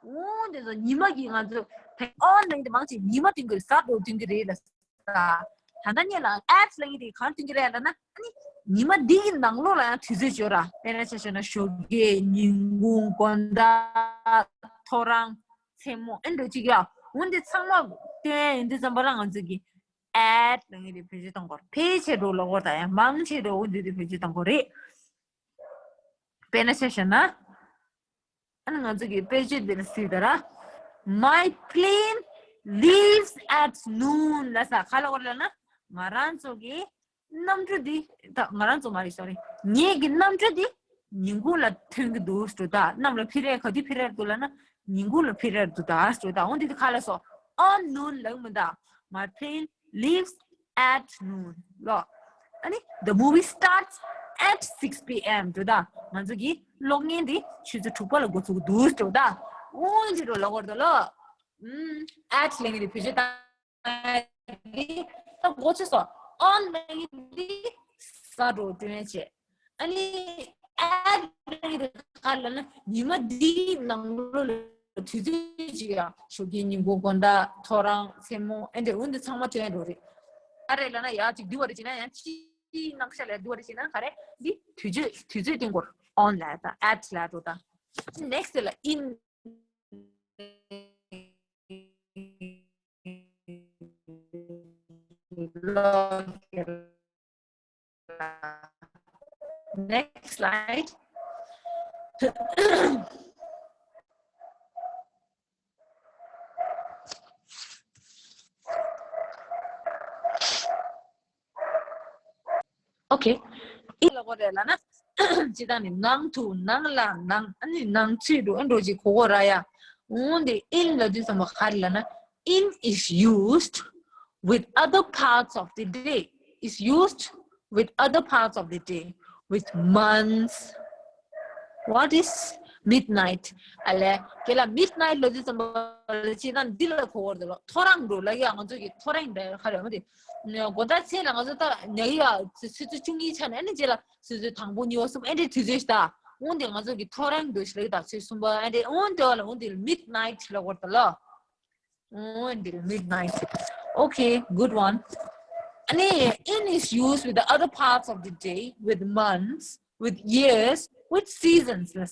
འོ་འདི་ཚོ་ཉི་མ་གི་ང་ཚོ་ད་on ལབ་མཁན་དེ་མང་ཆེ་ཉི་མ་སྟོན་གི་རེད། གཟའ་དྲུག་སྟོན་གི་རེད་ལབ་ས། ད་ལྟ་ཉིད་ལ་at ལབ་མཁན་དེ་གང་སྟོན་གི་རེད་ལབ་ན། ཨ་ནི་ཉི་མ་འདི་གི་ནང་ལོགས་ལ་ཡང་དུས་ཚོད་ཅིག་ཡོད་ར། དཔེར་ན་ཆ་བཞག་ན་ཞོགས་ཀས། ཉིན་གུང་། དགོང་དག་ཐོ་རངས། མཚན་མོ། ཨེ་འདྲ་ཅིག་ཡ། འོ་འདི་ཚང་མ་སྟོན་ཡིན་དུས་ཙམ་པ་ལ་ང་ཚོ་གི་at ལབ་མཁན་དེ་བེད་སྤྱོད་གཏང་དགོས་རེད། ཕལ་ཆེར་འགྲོ་ལབ་དགོས་རེད། ད་ཡང་མང་ཆེ་འགྲོ་འོ་འདི་དེ་བེད་སྤྱོད་གཏང་དགོས་རེད། དཔེར་ན་ཆ་བཞག་ན། ཨ་ནི་ང་ཚོ་གི་དཔེ་བརྗོད་འདི་ལ་གཟིགས་དང་ར། My plane leaves at noon ལབ་ས་ག་ལ་བར་ལབ་ན། ང་རང་ཚོ་གི་གནམ་གྲུ་འདི། ད་ང་རང་ཚོ་མ་རེད། sorry། ངེད་ཀྱི་གནམ་གྲུ་འདི་ཉིན་གུང་ལ་ཐོན་གྱི་འདུག་ཟེར་ད། གནམ་ལ་འཕུར་རེད། ག་དུས་འཕུར་རེད་འདུག་ལབ་ན། ཉིན་གུང་ལ་འཕུར་རེད་འདུག་ད་ཟེར་ད། འོ་འདི་དེ་ག་ལ་སོ། On noon ལབ་མི་འདུག My plane leaves at noon ལོ། ཨ་ནི། The movie starts at six p.m. འགྲོ་ད། ང་ཚོ་གི་གློག་བརྙན་འདི་ཆུ་ཚོད་དྲུག་པ་ལ་འགོ་ཚུགས་འདུག་འགྲོ་ད། འོ་འདི་འགྲོ་ལ་བར་དུ་ལོ། ཨུམ། at ལབ་མཁན་འདི་བེད་སྤྱོད་བཏང་འདི་ད་འགོ་ཚུགས་སོ། On ལབ་མཁན་འདི་གཟའ་དྲུག་སྟོན་བྱེད། ཨ་ནི་at ལབ་མཁན་འདི་ག་ལབ་ན་ཉི་མ་འདིའི་ནང་ལོགས་ལ་དུས་ཚོད་ཅིག་ཡ། ཞོགས་ཀས། ཉིན་གུང་། དགོང་དག་ཐོ་རངས། མཚན་མོ། ཨེ་འདྲ་འོ་འདི་ཚང་མ་སྟོན་འགྲོ་རེད། ག་རེ་ལབ་ན་ཡ་ཅིག་འདི་བ་རེ་བྱེད་ན་ཡང་ཅི་ནང་ཤ་ལས་འདི་བ་རེ་བྱེད་ན་ག་རེ། འདི་དུས་ཚོད་དུས་ཚོད་སྟོན་དགོས། On ལབ་ད་at ལབ་འགྲོ་ད། Next ལ་in Next slide. Okay. in ལབ་དགོས་རེད་ལབ་ན། སྤྱིར་བཏང་ནི་ནང་དུ། ནང་ལ། ནང་། ཨ་ནི་ནང་ཚུད་དུ་ཨེ་འགྲོ་ཅིག་གོ་དགོས་ར་ཡ། འོ་འདི་in ལབ་དུས་ཙམ་པ་ག་རེ་ལབ་ན། In is used with other parts of the day. Is used with other parts of the day, with months. What is midnight? ཨ་ལས་ཁྱེད་ལ་midnight ལབ་དུས་ཙམ་པ་ལ་སྤྱིར་བཏང་འདི་ལ་གོ་དགོས་རེད་ལོ། ཐོ་རངས་འགྲོ་ལ་ཡ། ང་ཚོ་གི་ཐོ་རངས་འདྲ་ག་རེ་མ་དེ། དགོང་དག་མཚན་ལ་ང་ཚོ་ད་ཉལ་ཡ་ཆུ་ཚོད་བཅུ་གཉིས་ཆགས་ནས། ཨ་ནི་རྗེས་ལ་ཆུ་ཚོད་དང་པོ་གཉིས་པ་གསུམ་ཨེ་འདྲའི་དུས་ཚོད་ཞིག་ད། འོ་འདི་ང་ཚོ་གི་ཐོ་རངས་འགྲོ་ཞིག་ལ་ད་ཆུ་ཚོད་གསུམ་པ་ཨེ་འདྲའི། འོ་འདི་བ་ལ་འོ་འདི་midnight ལབ་དགོས་རེད་ལོ། འོ་འདི་midnight. Okay, good one. ཨ་ནི་in is used with the other parts of the day, with months, with years, with seasons. ལབ།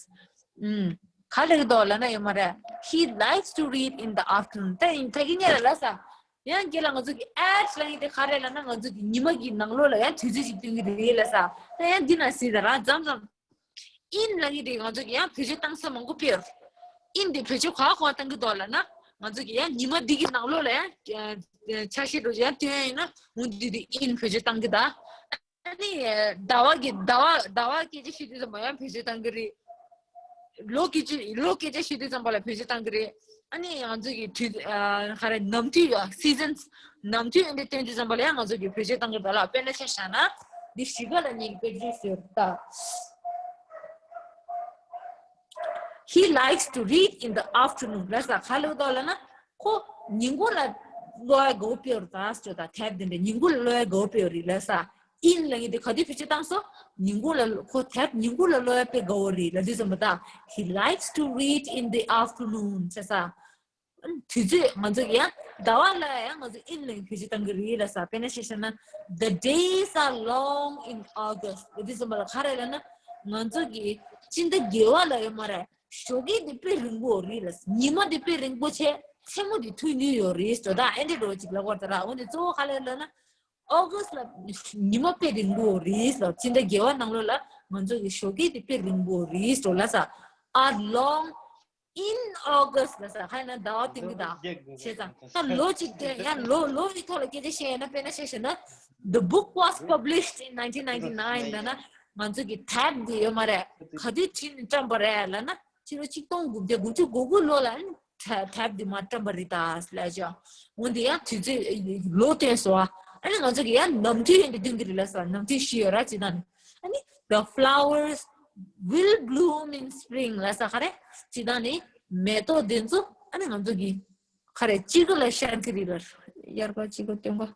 ཨུམ། ག་རེ་འདུག་ལབ་ན་ཡོད་མ་རེད། He likes to read in the afternoon. ད་ཡིན་ད་གི་ཉེ་ལ་ལབ་ས། ཡང་རྗེས་ལ་ང་ཚོ་གི་at ལབ་མཁན་དེ་ག་རེ་ལབ་ན། ང་ཚོ་གི་ཉི་མ་གི་ནང་ལོགས་ལ་ཡང་དུས་ཚོད་ཅིག་སྟོན་གི་རེད་ལབ་ས། ད་ཡང་འདི་ན་སྲིད་ད་རང་མཚམས་མཚམས། in ལབ་མཁན་དེ་ང་ཚོ་གི་ཡང་བེད་སྤྱོད་བཏང་ས་མང་པོ་ཕེབས། in དེ་བེད་སྤྱོད་ག་ག་བཏང་གི་འདུག་ལབ་ན། ང་ཚོ་གི་ཡང་ཉི་མ་འདི་གི་ནང་ལོགས་ལ་ཡང་ཆ་ཤས་འགྲོ་ཡང་སྟོན་ཡིན་ན། འོ་འདི་དེ་in བེད་སྤྱོད་བཏང་གི་ད། ཨ་ནི་ཟླ་བ་གི་ཟླ་བ་ཟླ་བ་སྐད་ཆ་བཤད་དུས་ཙམ་པ་ཡང་བེད་སྤྱོད་བཏང་གི་རེད། ལོ་སྐད་ཆ་ལོ་སྐད་ཆ་བཤད་དུས་ཙམ་པ་ལ་བེད་སྤྱོད་བཏང་གི་རེད། ཨ་ནི་ང་ཚོ་གི་དུས་ཨ་ག་རེ་ནམ་དུས་ཡ་seasons ནམ་དུས་འདི་སྟོན་དུས་ཙམ་པ་ལ་ཡང་ང་ཚོ་གི་བེད་སྤྱོད་བཏང་གི་རེད་ལ། དཔེར་ན་ཆ་བཞག་ན་འདི་གཞིས་ཀ་ལ་ཉིན་གྱི་དཔེ་ཆ་ཟེར་ད། He likes to read in the afternoon. ལབ་ས་ག་ལབ་འདུག་ལབ་ན། ཁོ་ཉིན་གུང་ལ་ཀློག་ཡ་དགའ་པོ་དཔེ་ཡོད་རེད་ད་ཟེར་ད། དེབ་དེ་འདྲ་ཉིན་གུང་ལ་ཀློག་ཡ་དགའ་པོ་དཔེ་ཡོད་རེད་ལབ་ས། in ལབ་མཁན་དེ་ག་དུས་བེད་སྤྱོད་བཏང་སོང་། ཉིན་གུང་ལ་ཁོ་དེབ་ཉིན་གུང་ལ་ཀློག་ཡ་དཔེ་དགའ་པོ་རེད་ལབ་དུས་ཙམ་པ་ད། He likes to read in the afternoon ཟེར་ས། དུས་ཚོད་ང་ཚོ་ཡང་ཟླ་བ་ལ་ཡང་ང་ཚོ་in ལབ་མཁན་བེད་སྤྱོད་བཏང་གི་རེད་ལབ་ས། དཔེར་ན་ཆ་བཞག་ན། The days are long in August. ལབ་དུས་ཙམ་པ་ལ་ག་རེ་ལབ་ན། ང་ཚོ་གི་སྤྱི་ཟླ་བརྒྱད་པ་ལ་ཡོད་མ་རེད། ཞོགས་ཀས་དེ་དཔེ་རིང་པོ་རེད་ལབ། ཉི་མ་དེ་དཔེ་རིང་པོ་བྱས། མཚན་མོ་དེ་ཐུང་ཐུང་ཡོད་རེད་ཟེར་ད། ཨེ་འདྲ་འགྲོ་ཅིག་ལབ་དགོས་རེད་ད་ར། འོ་ནི་གཙོ་བོ་ག་རེ་ལབ་ན། August ལ་ཉི་མ་དཔེ་རིང་པོ་རེད་ཟེར། སྤྱི་ཟླ་བརྒྱད་པ་ནང་ལོགས་ལ་ང་ཚོ་གི་ཞོགས་ཀས་དེ་དཔེ་རིང་པོ་རེད་ཟེར་ལབ་ས། Are long in August ལབ་ས། ག་ཡིན་ན་ཟླ་བ་སྟོན་གི་ད། བྱས་ཙང་ད་ལོ་གཅིག་དེ་ཡང་ལོ་ལོ་ཡི་ཐོག་ལ་སྐད་ཆ་བཤད་ཡིན་ན། དཔེར་ན་ཆ་བཞག་ན། The book was published in nineteen ninety-nine ལབ་ན། ང་ཚོ་གི་དེབ་འདི་ཡོད་མ་རེད། ག་དུས་བྲིས་ནས་བཀྲམ་པ་རེད་ལབ་ན། ཕྱི་ལོ་ཆིག་སྟོང་དགུ་བརྒྱ་དགུ་བཅུ་གོ་དགུ་ལོ་ལ་ནི་དེབ་དེབ་འདི་མར་བཀྲམ་པ་རེད་ད་ལབ་ཅོག་འོ་འདི་ཡང་དུས་ཚོད་ལོ་སྟོན་སོང་བ། ཨ་ནི་ང་ཚོ་གི་ཡང་ནམ་དུས་ཡིན་དུས་སྟོན་གི་རེད་ལབ་ས། ནམ་དུས་བཞི་ཡོད་ར། སྤྱིར་བཏང་ནི། ཨ་ནི། The flowers will bloom in spring ལབ་ས་ག་རེ། སྤྱིར་བཏང་ནི། མེ་ཏོག་འདི་ཚོ་ཨ་ནི་ང་ཚོ་གི་ག་རེ་དཔྱིད་ཀ་ལ་ཤར་གི་རེད་ལ། དབྱར་ཁ་དཔྱིད་ཀ་སྟོན་ཁ།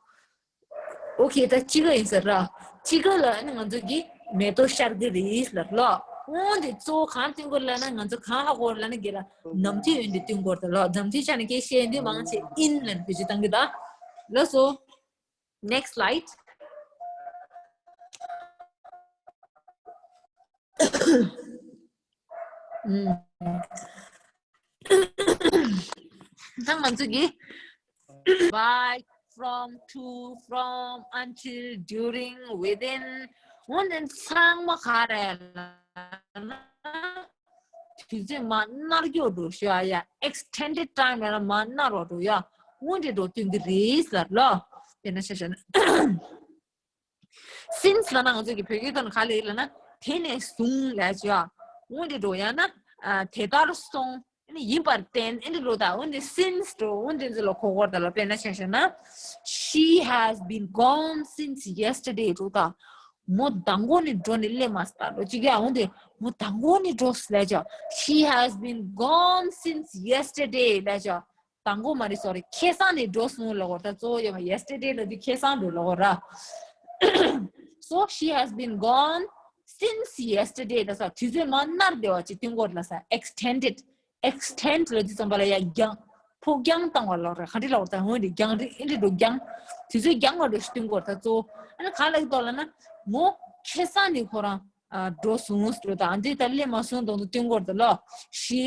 ཨོ་ཁེ། ད་དཔྱིད་ཀ་ཡིན་ཟེར་ར། དཔྱིད་ཀ་ལ་ཨ་ནི་ང་ཚོ་གི་མེ་ཏོག་ཤར་གི་རེད་ལ་ལོ། འོན་ཏེ་གཙོ་བོ་གང་སྟོན་དགོས་ལབ་ན། ང་ཚོ་གང་ཧ་གོ་ལབ་ན། གི་ལ་ནམ་དུས་འོན་ཏེ་སྟོན་དགོས་ད་ལོ། ནམ་དུས་ཆ་ནས་སྐད་བཤད་འདི་མང་ཆེ་ཨིན་ལབ་ནས་བེད་སྤྱོད་བཏང་གི་ད་ལོ། So next slide. ཨུམ། ད་ང་ཚོ་གི་by, from, to, from, until, during, within, འོ་འདི་ཚང་མ་ག་རེ་ལབ་ན། དུས་ཚོད་མར་ནར་གྱི་འགྲོ་ཤོག་ཡ། extended time ལ་མར་ནར་བ་འགྲོ་ཡ། འོ་འདི་འགྲོ་སྟོན་གི་རེད་ལ་ལོ། དཔེར་ན་ཆ་བཞག་ན། Since ལབ་ན་ང་ཚོ་གི་བོད་སྐད་ཐོག་ནས་ག་རེ་ལབ་ན། དེ་ནས་བཟུང་ལབ་ཡ། འོ་འདི་འགྲོ་ཡ་ན། ཨ། དེ་ལྟར་སོང་། ཨ་ནི་ཡིན་པར་བརྟེན། ཨ་ནི་འགྲོ་ད། འོ་འདི་since འགྲོ། འོ་འདི་ཚོ་ལ་གོ་དགོས་ད་ལ། དཔེར་ན་ཆ་བཞག་ན། She has been gone since yesterday འགྲོ་ད། མོ་མདང་དགོང་ནས་འགྲོ་ནས་སླེབས་མ་སོང་ད་འགྲོ་ཅིག་ཡ། འོ་འདི་མོ་མདང་དགོང་ནས་འགྲོ་ལབ་ཡ། She has been gone since yesterday ལབ་ཡ། མདང་དགོང་མ་རེད། སོ་རེད། ཁ་སང་ནས་འགྲོ་སོང་ལབ་དགོས་ད། གཙོ་བོ་ཡོད་མ། yesterday ལབ་དུས་ཁ་སང་འགྲོ་ལབ་དགོས་ར། So she has been gone since yesterday ལབ་ས། དུས་ཚོད་མར་ནར་བསྡད་པ་ཅིག་སྟོན་དགོས་ལབ་ས། extended. extend ལབ་དུས་ཙམ་པ་ལ་ཡ་རྒྱང་། ཕོ་རྒྱང་བཏང་བ་ལབ་ར། ག་འདྲ་ལབ་དགོས་ད། འོ་འདི་རྒྱང་རིང་། ཨེ་འདྲ་འགྲོ་རྒྱང་། དུས་ཚོད་རྒྱང་བ་འགྲོ་ཞིག་སྟོན་དགོས་ད་གཙོ་བོ། ཨ་ནི་ག་ལབ་ཀྱི་འདུག་ལབ་ན། མོ་ཁ་སང་ནས་ཁོ་རང་ཨ་འགྲོ་སོང་ཟེར་དང་། འདི་ལྟར་སླེབས་མ་སོང་དང་དུ་སྟོན་དགོས་ད་ལོ། She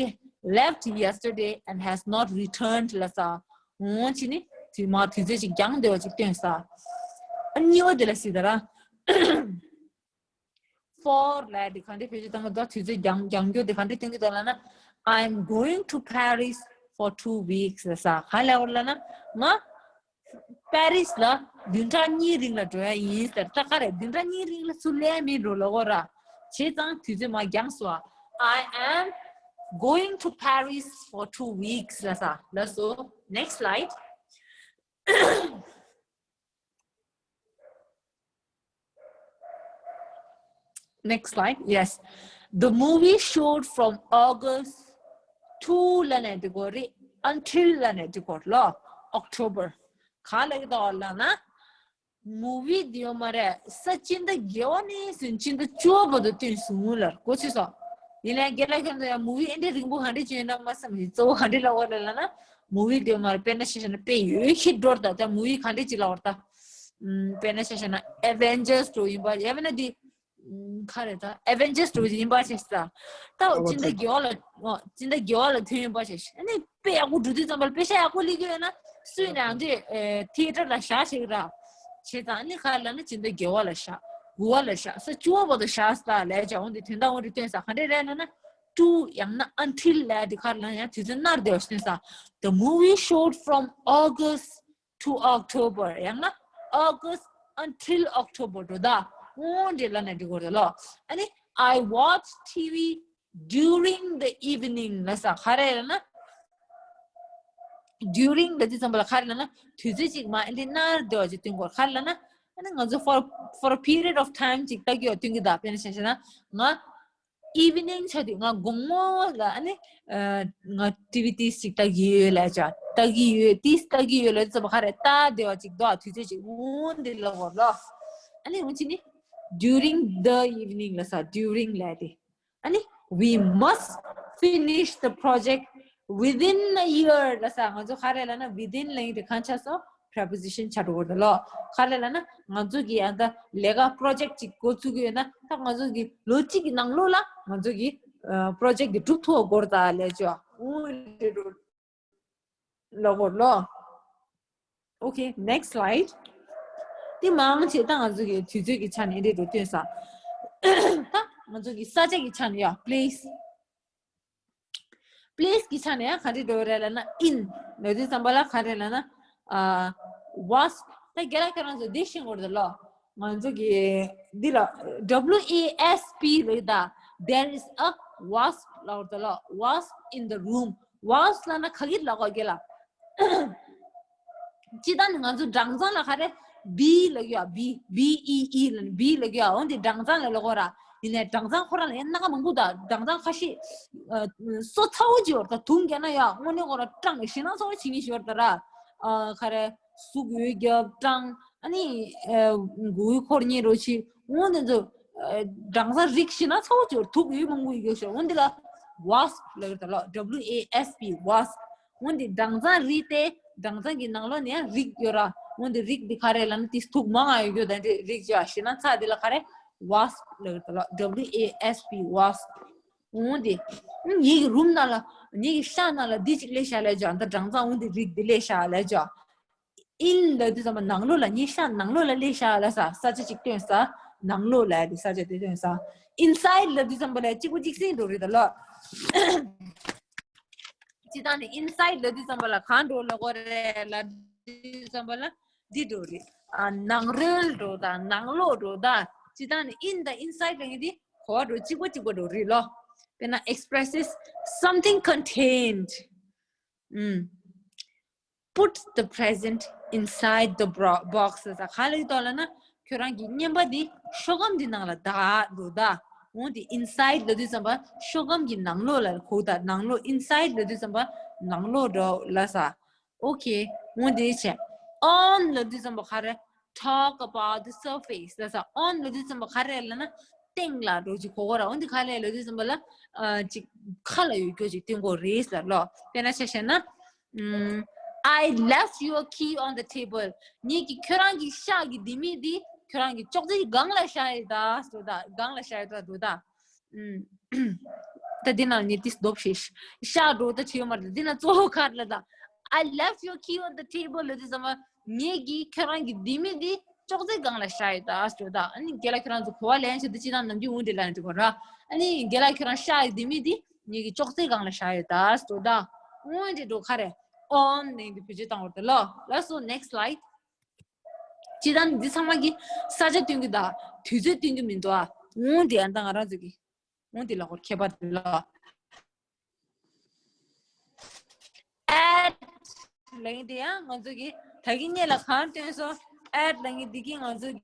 left yesterday and has not returned ལབ་ས། འོ་ཅི་ནི་དུས་མ་དུས་ཚོད་ཅིག་རྒྱང་བསྡད་པ་ཅིག་སྟོན་ས། ཨ་གཉིས་པ་དེ་ལ་གཟིགས་ད་ར། For ལབ་དེ་ག་འདྲ་བེད་སྤྱོད་བཏང་གི་འདུག་དུས་ཚོད་རྒྱང་རྒྱང་རྒྱུ་དེ་ག་འདྲ་སྟོན་གི་འདུག་ལབ་ན། I'm going to Paris for two weeks ལབ་ས། ག་ལབ་དགོས་ལབ་ན། ང་པེ་རིས་ལ་བདུན་ཕྲག་གཉིས་རིང་ལ་འགྲོ་ཡ་ཡིན་ཟེར། ད་ག་རེ་བདུན་ཕྲག་གཉིས་རིང་ལ་སུ་སླེབས་མིན་འགྲོ་ལབ་དགོས་ར། བྱས་ཙང་དུས་ཚོད་མར་རྒྱང་སོང་། I am going to Paris for two weeks ལབ་ས། ལགས་སོ། Next slide. Next slide. Yes. The movie showed from August two ལབ་ནས་འདི་གོ་རེད། Until ལབ་ནས་འདི་གོ་ལོ། October ག་ལབ་ཀྱི་འདུག་ལབ་ན། མུ་བི་དེ་ཡོད་མ་རེད། ས་སྤྱི་ཟླ་བརྒྱད་པ་ནས་བཟུང་སྤྱི་ཟླ་བཅུ་པ་བར་དུ་སྟོན་སོང་ལབ་གོ་ཚོད་སོང་། ཡིན་ནའི་རྒན་ལགས་ཁྱེད་ཚོ་ཡང་མུ་བི་ཨེ་འདྲའི་རིང་པོ་ག་འདྲ་ཅིག་ཡོད་ན་མ་བསམ་གི། གཙོ་བོ་ག་འདྲ་ལབ་དགོས་རེད་ལབ་ན། མུ་བི་དེ་ཡོད་མ་རེད། དཔེར་ན་ཆ་བཞག་ན་དཔེ་ཡོད་ཤི་འགྲོ་ད། ད་མུ་བི་ག་འདྲ་ཅིག་ལབ་དགོས་རེད་ད། ཨམ། དཔེར་ན་ཆ་བཞག་ན་Avengers འདྲ་ཡིན་པ། ཡང་མིན་ན་དེ། ཨམ། ག་རེ་ད། Avengers འདྲ་ཡིན་པ་ཆ་བཞག་ད། ད་སྤྱི་ཟླ་བརྒྱད་པ་ལ། ཨོ། སྤྱི་ཟླ་བརྒྱད་པ་ལ་ཐོན་ཡིན་པ་ཆ་བཞག་ཨ་ནི་དཔེ་ཡག་པོ་འགྲོ་དུས་ཙམ་པ་ལ། དཔེ་ཤ་ཡག་པོ་སླེབས་ཀྱི་ཡོད་ན་སུས་ནས་ཨ་འདི་ཐི་ཡེ་ཊར་ལ་བཞག་ཤེས་ཀྱི་ར། བྱས་ཙང་ཨ་ནི་ག་རེ་ལབ་ན་སྤྱི་ཟླ་བརྒྱད་པ་ལ་བཞག་དགུ་པ་ལ་བཞག་ས་བཅུ་པ་བར་དུ་བཞག་ས་ལབ་ཀྱང་འོ་འདི་དོན་དག་འོ་འདི་སྟོན་ས། ག་འདྲ་རེད་ལབ་ན། to ཡང་ན་until ལབ་དེ་ག་རེ་ལབ་ན་ཡང་དུས་ཚོད་ནར་བསྡད་པ་སྟོན་ས། The movie showed from August to October ཡང་ན་August until October འགྲོ་ད། འོ་འདི་ལབ་ན་འགྲིག་གི་རེད་ལོ། ཨ་ནི་I watched T V during the evening ལབ་ས་ག་རེ་ལབ་ན། during ལབ་དུས་ཙམ་པ་ལ་ག་རེ་ལབ་ན། དུས་ཚོད་ཅིག་མར་ཨེ་འདྲ་ནར་བསྡད་པ་ཅིག་སྟོན་གྱི་ཡོད། ག་རེ་ལབ་ན། ཨ་ནི་ང་ཚོ་for, for a period of time ཅིག་ལྟ་གི་ཡོད་སྟོན་གྱི་ད། དཔེར་ན་ཆ་བཞག་ན་ང་evening ཆགས་དུས་ང་དགོང་མོ་ལ་ཨ་ནི་ཨ་ང་ཊི་ཝི་ཏིས་ཅིག་ལྟ་གི་ཡོད་ལབ་ཅིག་ལྟ་གི་ཡོད། ཏིས་ལྟ་གི་ཡོད་ལབ་དུས་ཙམ་པ་ག་རེ་ལྟ་བསྡད་པ་ཅིག་འདུག་དུས་ཚོད་ཅིག་འོ་འདི་ལབ་དགོས་ལོ། ཨ་ནི་འོ་ཅི་ནི་during the evening ལབ་ས། during ལབ་དེ། ཨ་ནི་we must finish the project within a year ལབ་ས། ང་ཚོ་ག་རེ་ལབ་ན་within ལབ་ཡིན་དེ་གང་ཆགས་སོང་། preposition ཆགས་འགྲོ་གི་རེད་ལོ། ག་རེ་ལབ་ན་ང་ཚོ་གི་ཡང་ད་ལས་ཀ་project ཅིག་འགོ་བཙུགས་ཀྱི་ཡོད་ན་ད་ང་ཚོ་གི་ལོ་གཅིག་གི་ནང་ལོགས་ལ་ང་ཚོ་གི་ཨ་project དེ་གྲུབ་ཐུབ་པ་དགོས་རེད་ད་ལབ་ཅོ། འོ་རེད་འགྲོ་ལབ་དགོས་ལོ། Okay, next slide. དེ་མང་ཆེ་ད་ང་ཚོ་གི་དུས་ཚོད་ཀྱི་ཆ་ནས་འདི་འགྲོ་སྟོན་ས། ད་ང་ཚོ་གི་ས་ཆ་གི་ཆ་ནས་ཡ་place place གི་ཆ་ནས་ཡང་ག་འདྲ་འགྲོ་རེད་ལབ་ན། in ལབ་དུས་ཙམ་པ་ལ་ག་རེ་ལབ་ན། ཨ་was ད་རྒན་ལགས་ཁྱེད་རང་ཚོ་འདི་ཤེས་དགོས་རེད་ལོ། ང་ཚོ་གི་འདི་ལ་W A S P ལབ་ད། There is a wasp ལབ་རེད་ལོ། Wasp in the room. Wasp ལབ་ན་ག་གི་ལབ་དགོས་རྒན་ལགས། སྤྱིར་བཏང་ནི་ང་ཚོ་སྦྲང་ཚང་ལ་ག་རེ་bee ལབ་ཀྱི་ཡོད། bee, B E E ལབ་bee ལབ་ཀྱི་ཡོད། འོན་ཏེ་སྦྲང་ཚང་ལ་ལབ་དགོས་ར། ཡིན་ནའི་སྦྲང་ཚང་ཁོ་རང་ལ་ཡང་སྣ་ཁ་མང་པོ་དང་སྦྲང་ཚང་ཁ་ཤས་ཨ་སོ་ཚ་བོ་ཅིག་ཡོད་རེད། ད་དུང་རྒྱག་ན་ཡང་དངོས་གནས་ཁོ་རང་སྐྲངས་ཞེད་སྣང་ཚ་བོ་བྱེད་ཀྱི་ཡོད་རེད་ད་ར། ཨ་ག་རེ་གཟུགས་འོད་རྒྱབ་སྐྲངས་ཨ་ནི་ཨ་མགོ་བོའི་འཁོར་གཉིད་རོ་ཆེ་འོ་དེ་ཚོ་ཨ་སྦྲང་ཚང་རིགས་ཞེད་སྣང་ཚ་བོ་ཅིག་ཡོད་རེད། དུག་ཡོད་མང་པོ་ཡོད་ཤག་འོ་འདི་ལ་ཝཱ་སི་པི་ལབ་ཀྱི་རེད་ད་ལོ། W A S P ཝཱ་སི་པི། འོ་འདི་སྦྲང་ཚང་རིགས་ཏེ་སྦྲང་ཚང་གི་ནང་ལོགས་ནས་ཡང་རིགས་ཡོད་ར། འོ་འདི་རིགས་འདི་ག་རེ་ལབ་ན་དེ་དུག་མང་ང་ཡོད་རྒྱུ་དང་འདི་རིགས་ཅིག་ཞེད་སྣང་ཚ་འདི་ལ་ག་རེ་ཝཱ་སི་པི་ལབ་ཀྱི་རེད་ད་ལོ། W A S P ཝཱ་སི་པི། འོ་དེ། ངེད་ཀྱི་རུམ་ནང་ལ་ངེད་ཀྱི་ཤག་ནང་ལ་འདི་གཅིག་སླེབས་ཤག་ལབ་ཀྱང་ད་སྦྲང་ཚང་འོ་འདི་རིགས་འདི་སླེབས་ཤག་ལབ་ཀྱང་། ཨིན་ལབ་དུས་ཙམ་པ་ནང་ལོགས་ལ་ངེད་ཤག་ནང་ལོགས་ལ་སླེབས་ཤག་ལབ་ས་ས་ཆ་གཅིག་སྟོན་ས། ནང་ལོགས་ལ་དེ་ས་ཆ་དེ་སྟོན་ས། ཨིན་སའིཌ་ལབ་དུས་ཙམ་པ་ལ་གཅིག་པོ་གཅིག་སེང་འགྲོ་རེད་ད་ལོ། སྤྱི་བཏང་ནས་ཨིན་སའིཌ་ལབ་དུས་ཙམ་པ་ལ་གང་འགྲོ་ལབ་དགོས་རེད་ལབ་དུས་ཙམ་པ་ལ་འདི་འགྲོ་རེད། ཨ་ནང་རོལ་འགྲོ་དང་ནང་ལོགས་འགྲོ་དང་། སྤྱི་བཏང་ནས་ཨིན་དང་ཨིན་སའིཌ་ལབ་མཁན་འདི་གོ་བ་འགྲོ་གཅིག་པ་གཅིག་པ་འགྲོ་རེད་ལོ། དཔེར་ན་expresses something contained. ཨུམ། Put the present inside the bro- box. ཟེར་ག་ལ་ཡོད་ལབ་ན་ཁྱོད་རང་གི་རྔན་པ་འདི་ཤོག་སྒམ་འདི་ནང་ལ་བདག་འགྲོ་ད། འོ་དེ་ཨིན་སའིཌ་ལབ་དུས་ཙམ་པ་ཤོག་སྒམ་གྱི་ནང་ལོགས་ལ་གོ་ད། ནང་ལོགས་ཨིན་སའིཌ་ལབ་དུས་ཙམ་པ་ནང་ལོགས་འགྲོ་ལབ་ས། ཨོ་ཁེ། འོ་དེ་བྱས། On ལབ་དུས་ཙམ་པ་ག་རེ། Talk about the surface ལབ་ས། On ལབ་དུས་ཙམ་པ་ག་རེ་ལབ་ན་སྟེང་ལ་འགྲོ་ཅིག་གོ་གོ་ར། འོ་དེ་ག་ལས་ལབ་དུས་ཙམ་པ་ལ་ཨ་ཅིག་ཁ་ལ་ཡོད་རྒྱུ་ཅིག་སྟོན་གོ་རེད་ཟེར་ལོ། དཔེར་ན་ཆ་བཞག་ན། ཨམ། I left your key on the table. ངེད་ཀྱིས་ཁྱོད་རང་གི་ཤག་གི་ལྡེ་མིག་འདི་ཁྱོད་རང་གི་ཅོག་ཙེའི་སྒང་ལ་བཞག་ཡོད་ད་ཟེར་ད། སྒང་ལ་བཞག་ཡོད་ད་འགྲོ་ད། ཨུམ། ད་འདི་ནང་ངས་ཏིས་རྡོབ་ཤེས་ཤག་འགྲོ་ད་བྱེད་ཡོད་མ་རེད། འདི་ན་གཙོ་བོ་ག་རེ་ལབ་ད། I left your key on the table ལབ་དུས་ཙམ་པ་ངེད་ཀྱིས་ཁྱོད་རང་གི་ལྡེ་མིག་འདི་ཅོག་ཙེའི་སྒང་ལ་བཞག་ཡོད་ད་ཟེར་ད། ཨ་ནི་རྒན་ལགས་ཁྱོད་རང་ཚོ་གོ་བ་ལེན་ཤེས་ད། སྤྱི་བཏང་ནམ་རྒྱུན་འོ་འདྲ་ལབ་ཡོང་དུས་གོ་ར། ཨ་ནི་རྒན་ལགས་ཁྱོད་རང་ཤག་གི་ལྡེ་མིག་འདི་ངེད་ཀྱི་ཅོག་ཙེའི་སྒང་ལ་བཞག་ཡོད་ད་ཟེར་ད། འོ་འདི་འགྲོ་ག་རེ། On ནས་འདི་བེད་སྤྱོད་བཏང་བར་ད་ལོ། ལགས་སོ། Next slide. སྤྱི་བཏང་འདི་ཚང་མ་གི་ས་ཆ་སྟོན་གྱི་ད་དུས་ཚོད་སྟོན་གྱི་མི་འདུག་ཨ། འོ་འདི་ཨ་ད་ང་རང་ཚོ་གི་འོ་འདི་ལ་ཧོར་ཁྱད་པར་དེ་ལ། At ལབ་མཁན་དེ་ཡང་ང་ཚོ་གི་ད་གིན་སྔོན་ལ་གང་སྟོན་སོང་། At ལབ་མཁན་འདི་གིས་ང་ཚོ་གི་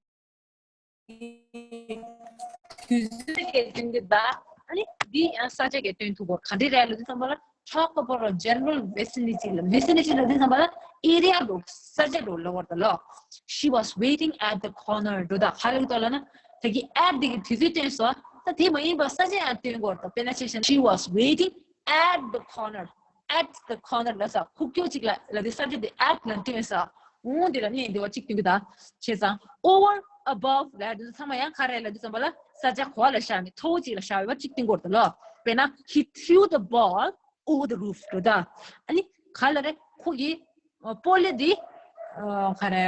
དུས་ཚོད་ཀྱི་སྟོན་གྱི་ད། ཨ་ནི་འདི་ཡང་ས་ཆ་གི་སྟོན་ཐུབ་པ་ག་འདྲ་རེད་ལབ་དུས་ཙམ་པ་ལ། Talk about a general vicinity ལ། vicinity ལབ་དུས་ཙམ་པ་ལ་ཨེ་རི་ཡ་འགྲོ། ས་ཆ་འགྲོ་ལབ་པ་རེད་ད་ལོ། She was waiting at the corner འགྲོ་ད། ག་རེ་ལབ་ལབ་ན་ད་གིན་at འདི་གི་དུས་ཚོད་སྟོན་སོང་། ད་དེ་མ་ཡིན་པ་ས་ཆ་ཡང་སྟོན་དགོས་རེད་ད། དཔེར་ན་ཆ་བཞག་ན། She was waiting at the corner. At the corner ལབ་ས། ཁུག་ཀྱོག་ཅིག་ལ་ལབ་དུས་ས་ཆ་དེ་at ལ་སྟོན་ས། འོ་འདི་ལ་ནི་འདི་བ་གཅིག་སྟོན་གྱི་ད། བྱས་ཙང་over, above ལབ་དུས་ཚང་མ་ཡང་ག་རེ་ལབ་དུས་ཙམ་པ་ལ་ས་ཆ་ག་པ་ལ་བཞག་ནས་མཐོ་བོ་ཅིག་ལ་བཞག་ཡོད་པ་གཅིག་སྟོན་དགོས་རེད་ད་ལོ། དཔེར་ན། He threw the ball over the roof འགྲོ་ད། ཨ་ནི་ག་ལ་རེད། ཁོ་གིས་ཨ་སྤོ་ལོ་འདི་ཨ་ག་རེ་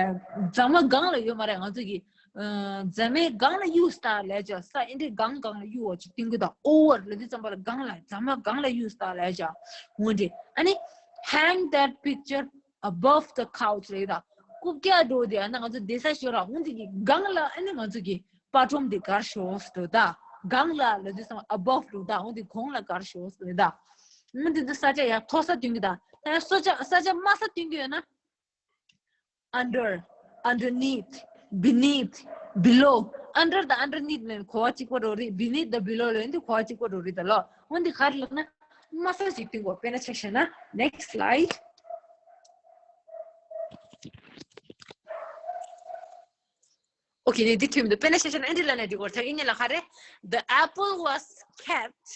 རྫ་མ་སྒང་ལ་ཡོད་མ་རེད། ང་ཚོ་གི་ཨ་རྫ་མའི་སྒང་ལ་གཡུགས་ས་ལབ་ཀྱང་ས་ཨེ་འདྲའི་སྒང་སྒང་ལ་གཡུགས་པ་ཅིག་སྟོན་གྱི་ད། Over ལབ་དུས་ཙམ་པ་ལ་སྒང་ལ་རྫ་མ་སྒང་ལ་གཡུགས་ས་ལབ་ཀྱང་འོ་འདྲ། ཨ་ནི་hang that picture above the couch རེད་ད། རྐུབ་བཀྱག་འགྲོ་དེ་ཨ་ན་ང་ཚོ་བསྡད་ས་ཞོར་ར་འོ་འདི་གི་སྒང་ལ་ཨ་ནི་ང་ཚོ་གི་པར་སྒྲོམ་དེ་སྒར་ཞོག་ཟེར་དོ་ད། སྒང་ལ་ལབ་དུས་ཙམ་པ་above འགྲོ་ད། འོ་འདི་གོང་ལ་སྒར་ཞོག་ཟེར་དོ་ད། འོ་འདི་ཚོ་ས་ཆ་ཡར་མཐོ་ས་སྟོན་གྱི་ད། ད་ས་ཆ་ས་ཆ་དམའ་ས་སྟོན་གྱི་ཡོད་ན། Under, underneath, beneath, below. Under དང་underneath ལབ་ན་གོ་བ་གཅིག་པ་འགྲོ་རེད། beneath དང་below ལབ་ན་འདི་གོ་བ་གཅིག་པ་འགྲོ་རེད་ད་ལོ། འོ་འདི་ག་རེ་ལབ་ན་དམའ་ས་ཞིག་སྟོན་དགོས། དཔེར་ན་ཆ་བཞག་ན། Next slide. Okay ནི་འདི་ཐོན་མི་འདུག་དཔེར་ན་ཆ་བཞག་ན་ཨེ་འདྲ་ལབ་ན་འགྲིག་གོ། ད་གིན་ཉིན་ལ་ག་རེ། The apple was kept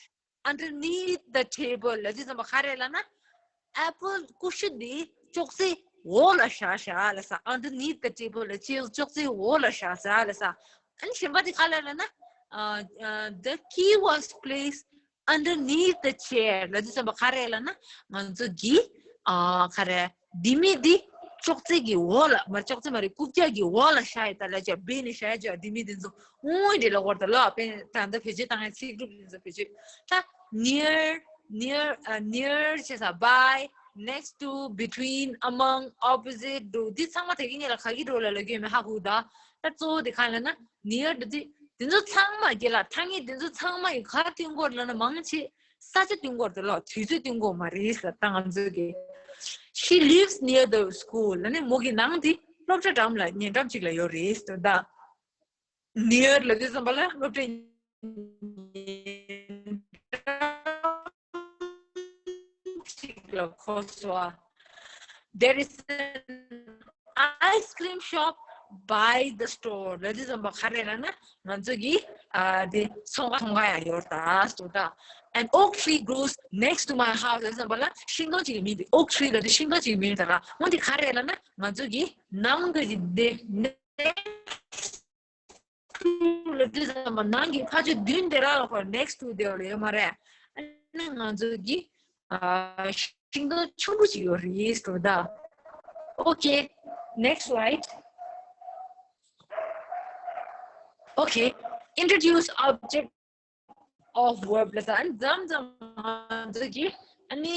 underneath the table ལབ་དུས་ཙམ་པ་ག་རེ་ལབ་ན། apple ཀུ་ཤུ་འདི་ཅོག་ཙེ་འོག་ལ་བཞག་བཞག་ལབ་ས། underneath the table ལབ་ཅོག་ཅོག་ཙེ་འོག་ལ་བཞག་བཞག་ལབ་ས། ཨ་ནི་གཞན་པ་དེ་ག་ལ་ལབ་ན། ཨ་ཨ། The key was placed underneath the chair ལབ་དུས་ཙམ་པ་ག་རེ་ལབ་ན། ང་ཚོ་གི་ཨ་ག་རེ། ལྡེ་མིག་འདི་ཅོག་ཙེ་གི་འོག་ལ་མ། ཅོག་ཙེ་མ་རེད། རྐུབ་བཀྱག་གི་འོག་ལ་བཞག་ཡོད་ད་ལབ་ཀྱང་སྦས་ནས་བཞག་ཡོད་ཀྱང་ལྡེ་མིག་འདི་ཚོ་འོང་འདྲ་ལབ་དགོས་རེད་ད་ལོ། དཔེར་ན་ད་ལྟ་བེད་སྤྱོད་བཏང་ཡ་ཚིག་གྲུབ་འདི་ཚོ་བེད་སྤྱོད་ད། near, near, ཨ། near བྱས་ཙང་by, next to, between, among, opposite འགྲོ། འདི་ཚང་མ་དེ་གི་ཉིན་ལ་ག་གི་འགྲོ་ལ་ལབ་ཀྱི་ཡོད་མེད་ཧ་གོ་ད། ད་གཙོ་བོ་དེ་ག་ལབ་ན་near འདི་འདི་ཚོ་ཚང་མ་གི་ལ་ཐ་སྙད་འདི་ཚོ་ཚང་མ་ཡི་ག་སྟོན་དགོས་ལབ་ན་མང་ཆེ་ས་ཆ་སྟོན་དགོས་རེད་ལོ། དུས་ཚོད་སྟོན་དགོས་མ་རེད་ཟེར། ད་ང་ཚོས་གི། She lives near the school ལབ་ནས་མོ་གི་ནང་དེ་སློབ་གྲྭ་འགྲམ་ལ་ཉེ་འགྲམ་ཅིག་ལ་ཡོད་རེད་ཟེར་ད། near ལབ་དུས་ཙམ་པ་ལ་སློབ་གྲྭ་ ཉིན་གཅིག་ལ་གོ་སོང་། There is an ice cream shop by the store. ལ་དེ་ཙམ་པ་ག་རེ་ལ་ན་ང་ཚོ་གི་ཨ་དེ་ཚོང་ཁང་ཚོང་ཁང་ཡང་ཡོད་ད་སོ་ད། An oak tree grows next to my house. ལ་དེ་ཙམ་པ་ལ་ཤིང་སྡོང་གཅིག་གི་མིང་དེ་oak tree ལ་དེ་ཤིང་སྡོང་གཅིག་གི་མིང་ད་ར་འོན་ཏེ་ག་རེ་ལ་ན་ང་ཚོ་གི་ནང་གི་དེ་next ལ་དེ་ཙམ་པ་ནང་གི་ཕ་ཆོས་མདུན་དེ་ར་ལ་ཁོ་next to དེ་ལ་ཡོད་མ་རེད། ཨ་ནི་ང་ཚོ་གི་ཨ་ཤིང་སྡོང་ཆུང་ཆུང་ཅིག་ཡོད་རེད་ཟེར་ད། Okay, next slide. Okay, introduce object of verb ལ་ད་མཚམས་མཚམས་ང་ཚོ་གི་ཨ་ནི་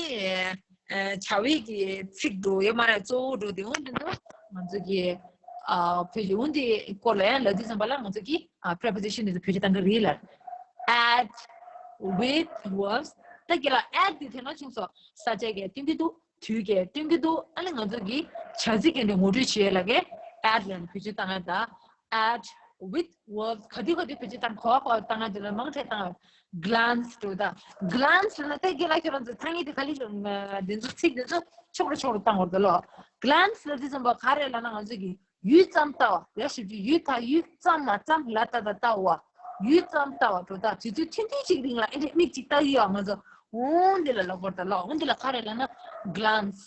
བྱ་བའི་གི་ཚིག་འགྲོ་ཡོད་མ་རེད། གཙོ་བོ་འགྲོ་དེ་འོན་ཏེ་ང་ཚོ་གི་ཨ་བོད་ཀྱི་འོན་ཏེ་སྐོར་ལ་ཡང་ལ་དུས་ཙམ་པ་ལ་ང་ཚོ་གི་ཨ་preposition དེ་ཚོ་བེད་སྤྱོད་བཏང་གི་རེད་ལ། Add with verbs. ད་གི་ལ་add དེ་དེ་ན་ཆུང་སོ་ས་ཆ་གི་སྟོན་གི་འདུག་དུས་གི་སྟོན་གི་འདུག་ཨ་ནི་ང་ཚོ་གི་བྱ་ཚིག་གི་འདི་ངོ་སྤྲོད་བྱེད་ཡས་ལ་གི་add ལ་བེད་སྤྱོད་བཏང་ཡ་ད། Add with verbs ག་དུས་ག་དུས་བེད་སྤྱོད་བཏང་གོ་གོ་བཏང་ཡ་དེ་ལ་མང་ཆེ་བཏང་ཡ། Glance དུ་ད། Glance ལ་ད་གི་ལ་ཁྱོད་རང་ཚོ་ཐང་ཡིག་དེ་ག་ལི་འདི་ཚོ་ཚིག་འདི་ཚོ་ཕྱོགས་རུ་ཕྱོགས་རུ་བཏང་བར་ད་ལོ། Glance ལ་དེ་ཙམ་པ་ག་རེ་ལ་ན་ང་ཚོ་གི་ཡུད་ཙམ་ལྟ་བ། ཡ་ཞིབ་ཀྱི་ཡུད་ད་ཡུད་ཙམ་མ་ཙམ་ལ་ད་ད་ལྟ་བ། ཡུད་ཙམ་ལྟ་བ་དོ་ད་དུས་ཚོད་ཐུང་ཐུང་ཅིག་རིང་ལ་ཨེ་འདྲ་མིག་ཅིག་ལྟ་ཡི་ཡོད་ང་ཚོ། འོང་འདི་ལ་ལབ་དགོས་ད་ལོ། འོང་འདི་ལ་ག་རེ་ལབ་ན་glance.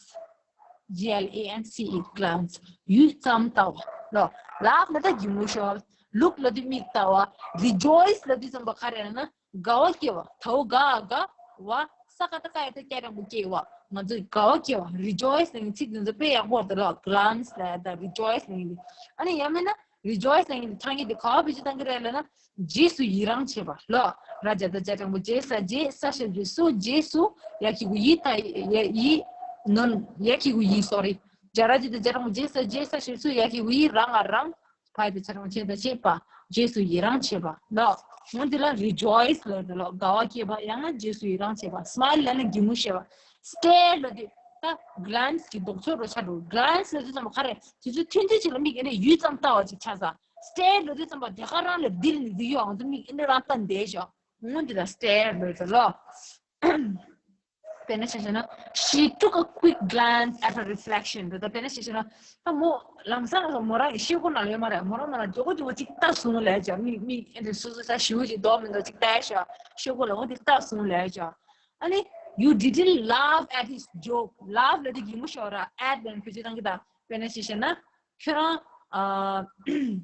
G L A N C E, glance. ཡུད་ཙམ་ལྟ་བ་ལོ། Laugh ལ་ད་གི་མུ་ཤོ། Look ལ་དུ་མིག་ལྟ་བ། Rejoice ལ་དུ་ཙམ་པ་ག་རེ་ལབ་ན་དགའ་བ་སྐྱེ་བ། ད་འོ་དགའ་དགའ་བ། ས་ཀ་ད་ཀ་ཡ་ད་སྐྱ་རིང་པོ་སྐྱེ་བ། ང་ཚོ་དགའ་བ་སྐྱེ་བ། Rejoice ལ་ཡིན་ཚིག་འདི་ཚོ་དཔེ་ཡག་པོ་རེད་ལ་glance ལ་ཡ་ད་rejoice ལ་ཡིན། ཨ་ནི་ཡང་མིན་ན་rejoice ལ་ཡིན་ཐང་ཡིན་དེ་ག་བ་བེད་སྤྱོད་བཏང་གི་རེད་ལབ་ན་རྗེས་སུ་ཡི་རང་བྱེད་པ་ལོ། ར་ཇ་ད་ཇ་དྲང་པོ་རྗེས་ས་རྗེས་ས་ཞབས་ཀྱུ་སུ་རྗེས་སུ་ཡ་གི་གུ་ཡི་ད་ཡ་ཡི་ནོན་ཡ་གི་གུ་ཡི་sorry. ཇ་ར་ཇ་ད་ཇ་དྲང་པོ་རྗེས་ས་རྗེས་ས་ཞབས་སུ་ཡ་གི་གུ་ཡི་རང་ང་རང་། ཕ་ཡི་དེ་ཆ་རང་བྱེད་དང་བྱེད་པ། རྗེས་སུ་ཡི་རང་བྱེད་པ་ལོ། འོན་ཏེ་ལ་rejoice ལ་ལོ་དགའ་བ་སྐྱེས་པ་ཡང་ན་རྗེས་སུ་ཡི་རང་བྱེད་པ། Smile ལ་ནི་གད་མོ་ཤོར་བ། Stare ལ་དེ་ད་glance གི་ལྡོག་ཕྱོགས་རོ་ཆ་འགྲོ། Glance ལ་དེ་ཙམ་པ་ག་རེ་དེ་ཚོ་ཐུན་ཐུན་ཅིག་ལ་མིག་ཨེ་ནས་ཡུད་ཙམ་ལྟ་བ་ཅིག་ཆགས་ས། Stare ལ་དེ་ཙམ་པ་དེ་ག་རང་ལ་དིལ་ནི་དེ་ཡོད་ཨང་དུ་མིག་ཨེ་ནས་རང་ལྟ་འདས་ཤོག་འོན་ཏེ་ལ་stare ལ་དེ་ལོ། དཔེར་ན་ཆ་བཞག་ན། She took a quick glance at her reflection. དེ་ལྟར་དཔེར་ན་ཆ་བཞག་ན། ད་མོ་ལམ་སང་ལ་མོ་རང་གི་ཤེལ་སྒོ་ནང་ལ་ཡོད་མ་རེད། མོ་རང་མ་ལ་མགྱོགས་པོ་མགྱོགས་པོ་ཅིག་ལྟ་སོང་ལབ་ཡ་ཅག་མིག་མིག་ཨེ་འདྲ་སོ་སོ་ས་ཞིའུ་ཅིག་རྡོག་མི་འདུག་ཅིག་ལྟ་ཡ་ཤག་ཤེལ་སྒོ་ལ་འོ་དེ་ལྟ་སོང་ལབ་ཡ་ཅག་ཨ་ནི། You didn't laugh at his joke. Laugh ལབ་དེ་གད་མོ་ཤོར་ར་at ལབ་ནས་བེད་སྤྱོད་བཏང་གི་ད། དཔེར་ན་ཆ་བཞག་ན། ཁྱོད་རང་། ཨ།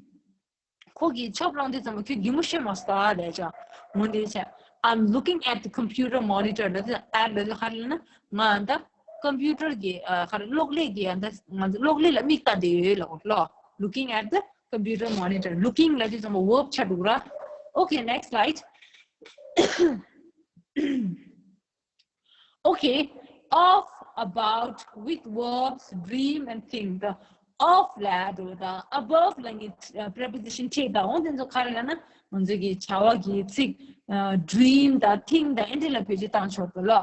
ཁོ་གིས་ཆོབ་བླངས་དུས་ཙམ་པ་ཁྱོད་གད་མོ་ཤོར་མ་སོང་ཨ་ལས་ཀྱང་འོན་ཏེ་བྱས། I'm looking at the computer monitor. ལབ་དུས་at ལབ་དུས་ག་རེ་ལབ་ན་ང་ད་computer གི་ཨ་ག་རེ་གློག་ཀླད་ཀྱི་ཨ་ད་ང་ཚོ་གློག་ཀླད་ལ་མིག་ལྟ་བསྡད་ཡོད་ལབ་གོ་ལོ། Looking at the computer monitor. Looking ལབ་དུས་ཙམ་པ་verb ཆགས་འདུག་ར། Okay, next slide. Okay, of, about, with verbs, dream and think. The of ལ་འགྲོ་དང་above ལ་ངས་preposition ཁྲིད་དང་འོང་དེ་ཚོ་ག་རེ་ལབ་ན་ང་ཚོ་གི་བྱ་བ་གི་ཚིག་dream དང་think དང་ཨེ་འདྲ་ལ་བེད་སྤྱོད་བཏང་ཆོག་གི་ལོ།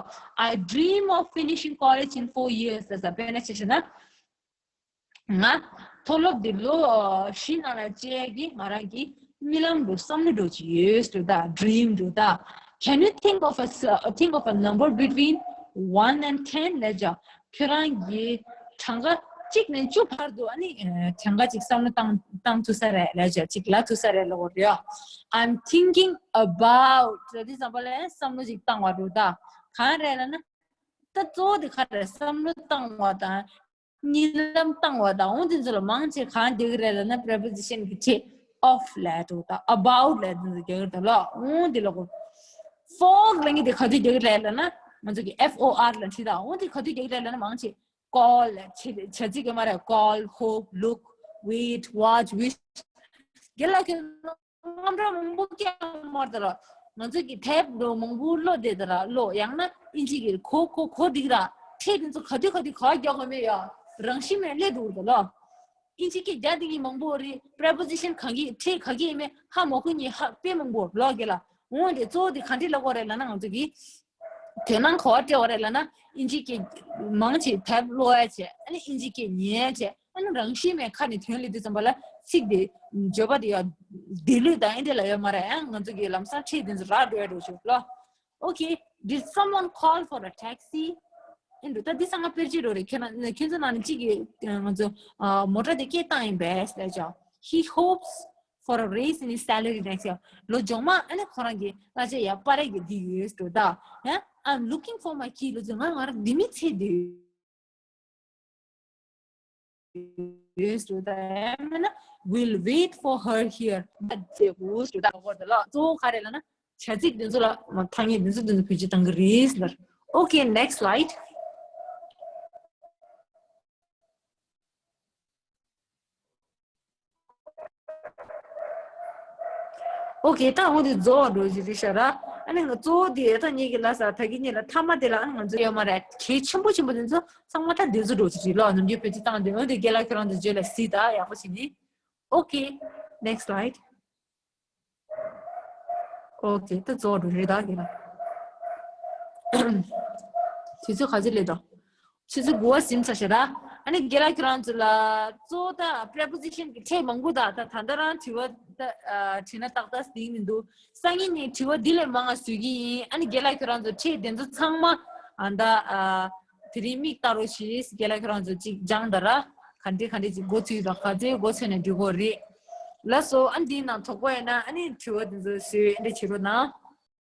I dream of finishing college in four years. ཟེར་ས་དཔེར་ན་ཆ་བཞག་ན། ང་མཐོ་སློབ་འདི་ལོ་བཞི་ནང་ལ་བཅད་ཀྱི་ང་རང་གི་རྨི་ལམ་འགྲོ་བསམ་བློ་འགྲོ་ཅི་ཡོད་ཟེར་ད་dream འགྲོ་ད། Can you think of a s- think of a number between one and ten? ལབ་ཅག་ཁྱོད་རང་གི་གྲངས་ཀ་གཅིག་ནས་བཅུ་བར་དུ་ཨ་ནི་གྲངས་ཀ་གཅིག་བསམ་བློ་བཏང་བཏང་ཐུབ་ས་རེད་ལབ་ཅག་གཅིག་ལབ་ཐུབ་ས་རེད་ལབ་དགོས་རེད། I'm thinking about ལབ་དུས་ཙམ་པ་ལ་བསམ་བློ་ཅིག་བཏང་བ་འགྲོ་ད། གང་རེད་ལབ་ན། ད་གཙོ་བོ་དེ་ག་རེ་བསམ་བློ་བཏང་བ་དང་། གཉིད་ལམ་བཏང་བ་དང་འོང་དེ་ཚོ་ལ་མང་ཆེ་གང་རྒྱག་གི་རེད་ལབ་ན་preposition གི་ཆེད་of ལབ་འགྲོ་དང་about ལབ་དེ་ཚོ་རྒྱག་གི་རེད་ལ་འོང་དེ་ལ་གོ for ལབ་མཁན་དེ་ག་དུས་རྒྱག་གི་རེད་ལབ་ན་ང་ཚོ་གི་F O R ལ་ཁྲིད་དང་འོང་དེ་ག་དུས་རྒྱག་གི་རེད་ལབ་ན་མང་ཆེ་call ལབ་བྱ་ཚིག་གི་མ་རེད། Call, hope, look, wait, watch, wish རྒན་ལགས་ཁྱོད་རྣམ་གྲངས་མང་པོ་བསྐྱལ་མར་ད་ར། ང་ཚོ་གི་དེབ་འགྲོ་མང་པོ་ཀློག་བསྡད་ད་ར་ཀློག་ཡང་ན་ཨིན་ཇི་གི་གོ་གོ་གོ་འདིག་ར་ཁྲིད་དེ་ཚོ་ག་དུས་ག་དུས་ག་རྒྱག་དགོས་མེད་ཡ་རང་བཞིན་མེད་སླེབས་འགྲོ་གི་ད་ལོ། ཨིན་ཇི་སྐད་རྒྱག་དེ་གི་མང་པོ་རེད། preposition གང་གི་ཁྲིད་ག་གི་ཡིན་མེད་ཧ་མ་གོ་ནི་ཧ་དཔེ་མང་པོ་ལོག་གི་ལ་འོང་དེ་གཙོ་བོ་དེ་ག་འདྲི་ལ་གོ་རེད་ལ་ན་ང་ཚོ་གི་དོན་སྣང་ག་བ་སྤྲད་བ་རེད་ལ་ན་ཨིན་ཇི་སྐད་མང་ཆེ་དེབ་ཀློག་ཡ་བྱས་ཨ་ནི་ཨིན་ཇི་སྐད་ཉན་ཡ་བྱས། ཨ་ནི་རང་བཞིན་མེད་ཁ་ནས་དོན་ལས་དུས་ཙམ་པ་ལ་ ཚིག་དེ་བརྗོད་པ་དེ་ཡང་དེ་ལུས་དང་ཨེ་འདྲ་ལ་ཡོད་མ་རེད། ཡང་ང་ཚོ་གི་ལམ་སང་ཁྲིད་དེ་ཚོ་རག་འགྲོ་ཡ་འགྲོ་ཆོག་ལོ། Okay, did someone call for a taxi? ཨེ་འདུག་ད་འདི་ས་ང་དཔེར་བརྗོད་རོགས་རེད། ཁྱེད་རང་ཁྱེད་ཚོ་ནང་ནས་གཅིག་གིས་ང་ཚོ་མོ་ཊ་དེ་སྐད་བཏང་ཡིན་པས་ཟེར་ཅོག He hopes for a raise in his salary next year. ལོ་རྗེས་མ་ཨ་ནི་ཁོ་རང་གི་གླ་ཆ་ཡར་སྤར་ཡས་ཀྱི་འདི་ཡོད་འགྲོ་ད། ཡ། I'm looking for my key. ལོ་རྗེས་ང་ང་རང་འདི་མི་ཚེ་འདི་ཡོད་འགྲོ་ད། ཡང་མིན་ན་will wait for her here. ད་ཚེ་འུ་འགྲོ་ད་གོ་ད་ལ་གཙོ་བོ་ག་རེ་ལབ་ན་བྱ་ཚིག་འདི་ཚོ་ལ་མ་ཐ་སྙད་འདི་ཚོ་འདི་ཚོ་བེད་སྤྱོད་གཏང་གི་རེད་ལར། Okay, next slide. Okay, ད་འོ་དེ་རྫོགས་འགྲོ་གི་རེད་ཤག་ར། ཨ་ནི་ང་གཙོ་བོ་དེ་ད་ངེད་ཀྱི་ལ་ས་ད་གི་ཉིད་ལ་མཐའ་མ་དེ་ལ་ཨ་ནི་ང་ཚོ་ཡོད་མ་རེད། གལ་ཆེན་པོ་ཆེན་པོ་དེ་ཚོ་ཚང་མ་ད་འདི་ཚོ་འགྲོ་གི་རེད་ལོ། ནམ་རྒྱུན་བེད་སྤྱོད་བཏང་དེ་འོ་དེ་རྒན་ལགས་ཁྱོད་རང་ཚོ་རྗེས་ལ་གཟིགས་ད་ཡག་པོ་བྱས་ནས། Okay, next slide. Okay, ད་རྫོགས་འགྲོ་རེད་ད་གི་ལ། དུས་ཚོད་ག་ཚོད་སླེབས་དང་། ཆུ་ཚོད་དགུ་པ་ཟིན་ཚར་ཤག་ར། ཨ་ནི་རྒན་ལགས་ཁྱོད་རང་ཚོ་ལ་གཙོ་བོ་ད་preposition གི་ཕྲད་མང་པོ་ད་ད་ད་ལྟ་རང་དྲི་བ་ད་ཨ་དྲིས་ན་ཏག་ཏག་ཟིན་མི་འདུག་སང་ཉིན་ནས་དྲི་བ་འདི་ལས་མང་ང་བཟོ་གི་ཡིན། ཨ་ནི་རྒན་ལགས་ཁྱོད་རང་ཚོ་ཕྲད་དེ་ཚོ་ཚང་མ་ཨ་ད་ཨ་དེ་རིང་མིག་ལྟ་རོགས་ཞེས་རྒན་ལགས་ཁྱོད་རང་ཚོ་ཅིག་སྦྱངས་ད་ར། ག་འདྲས་ག་འདྲས་ཅིག་མགོ་ཚོས་དང་ག་ཚོད་མགོ་ཚོས་ནས་འགྲིག་གོ་རེད། ལགས་སོ། ཨ་འདིའི་ནང་དོགས་པ་ཡོད་ན་ཨ་ནི་དྲི་བ་འདི་ཚོ་བཟོས་ཨ་འདྲས་བྱེད་རོགས་གནང་།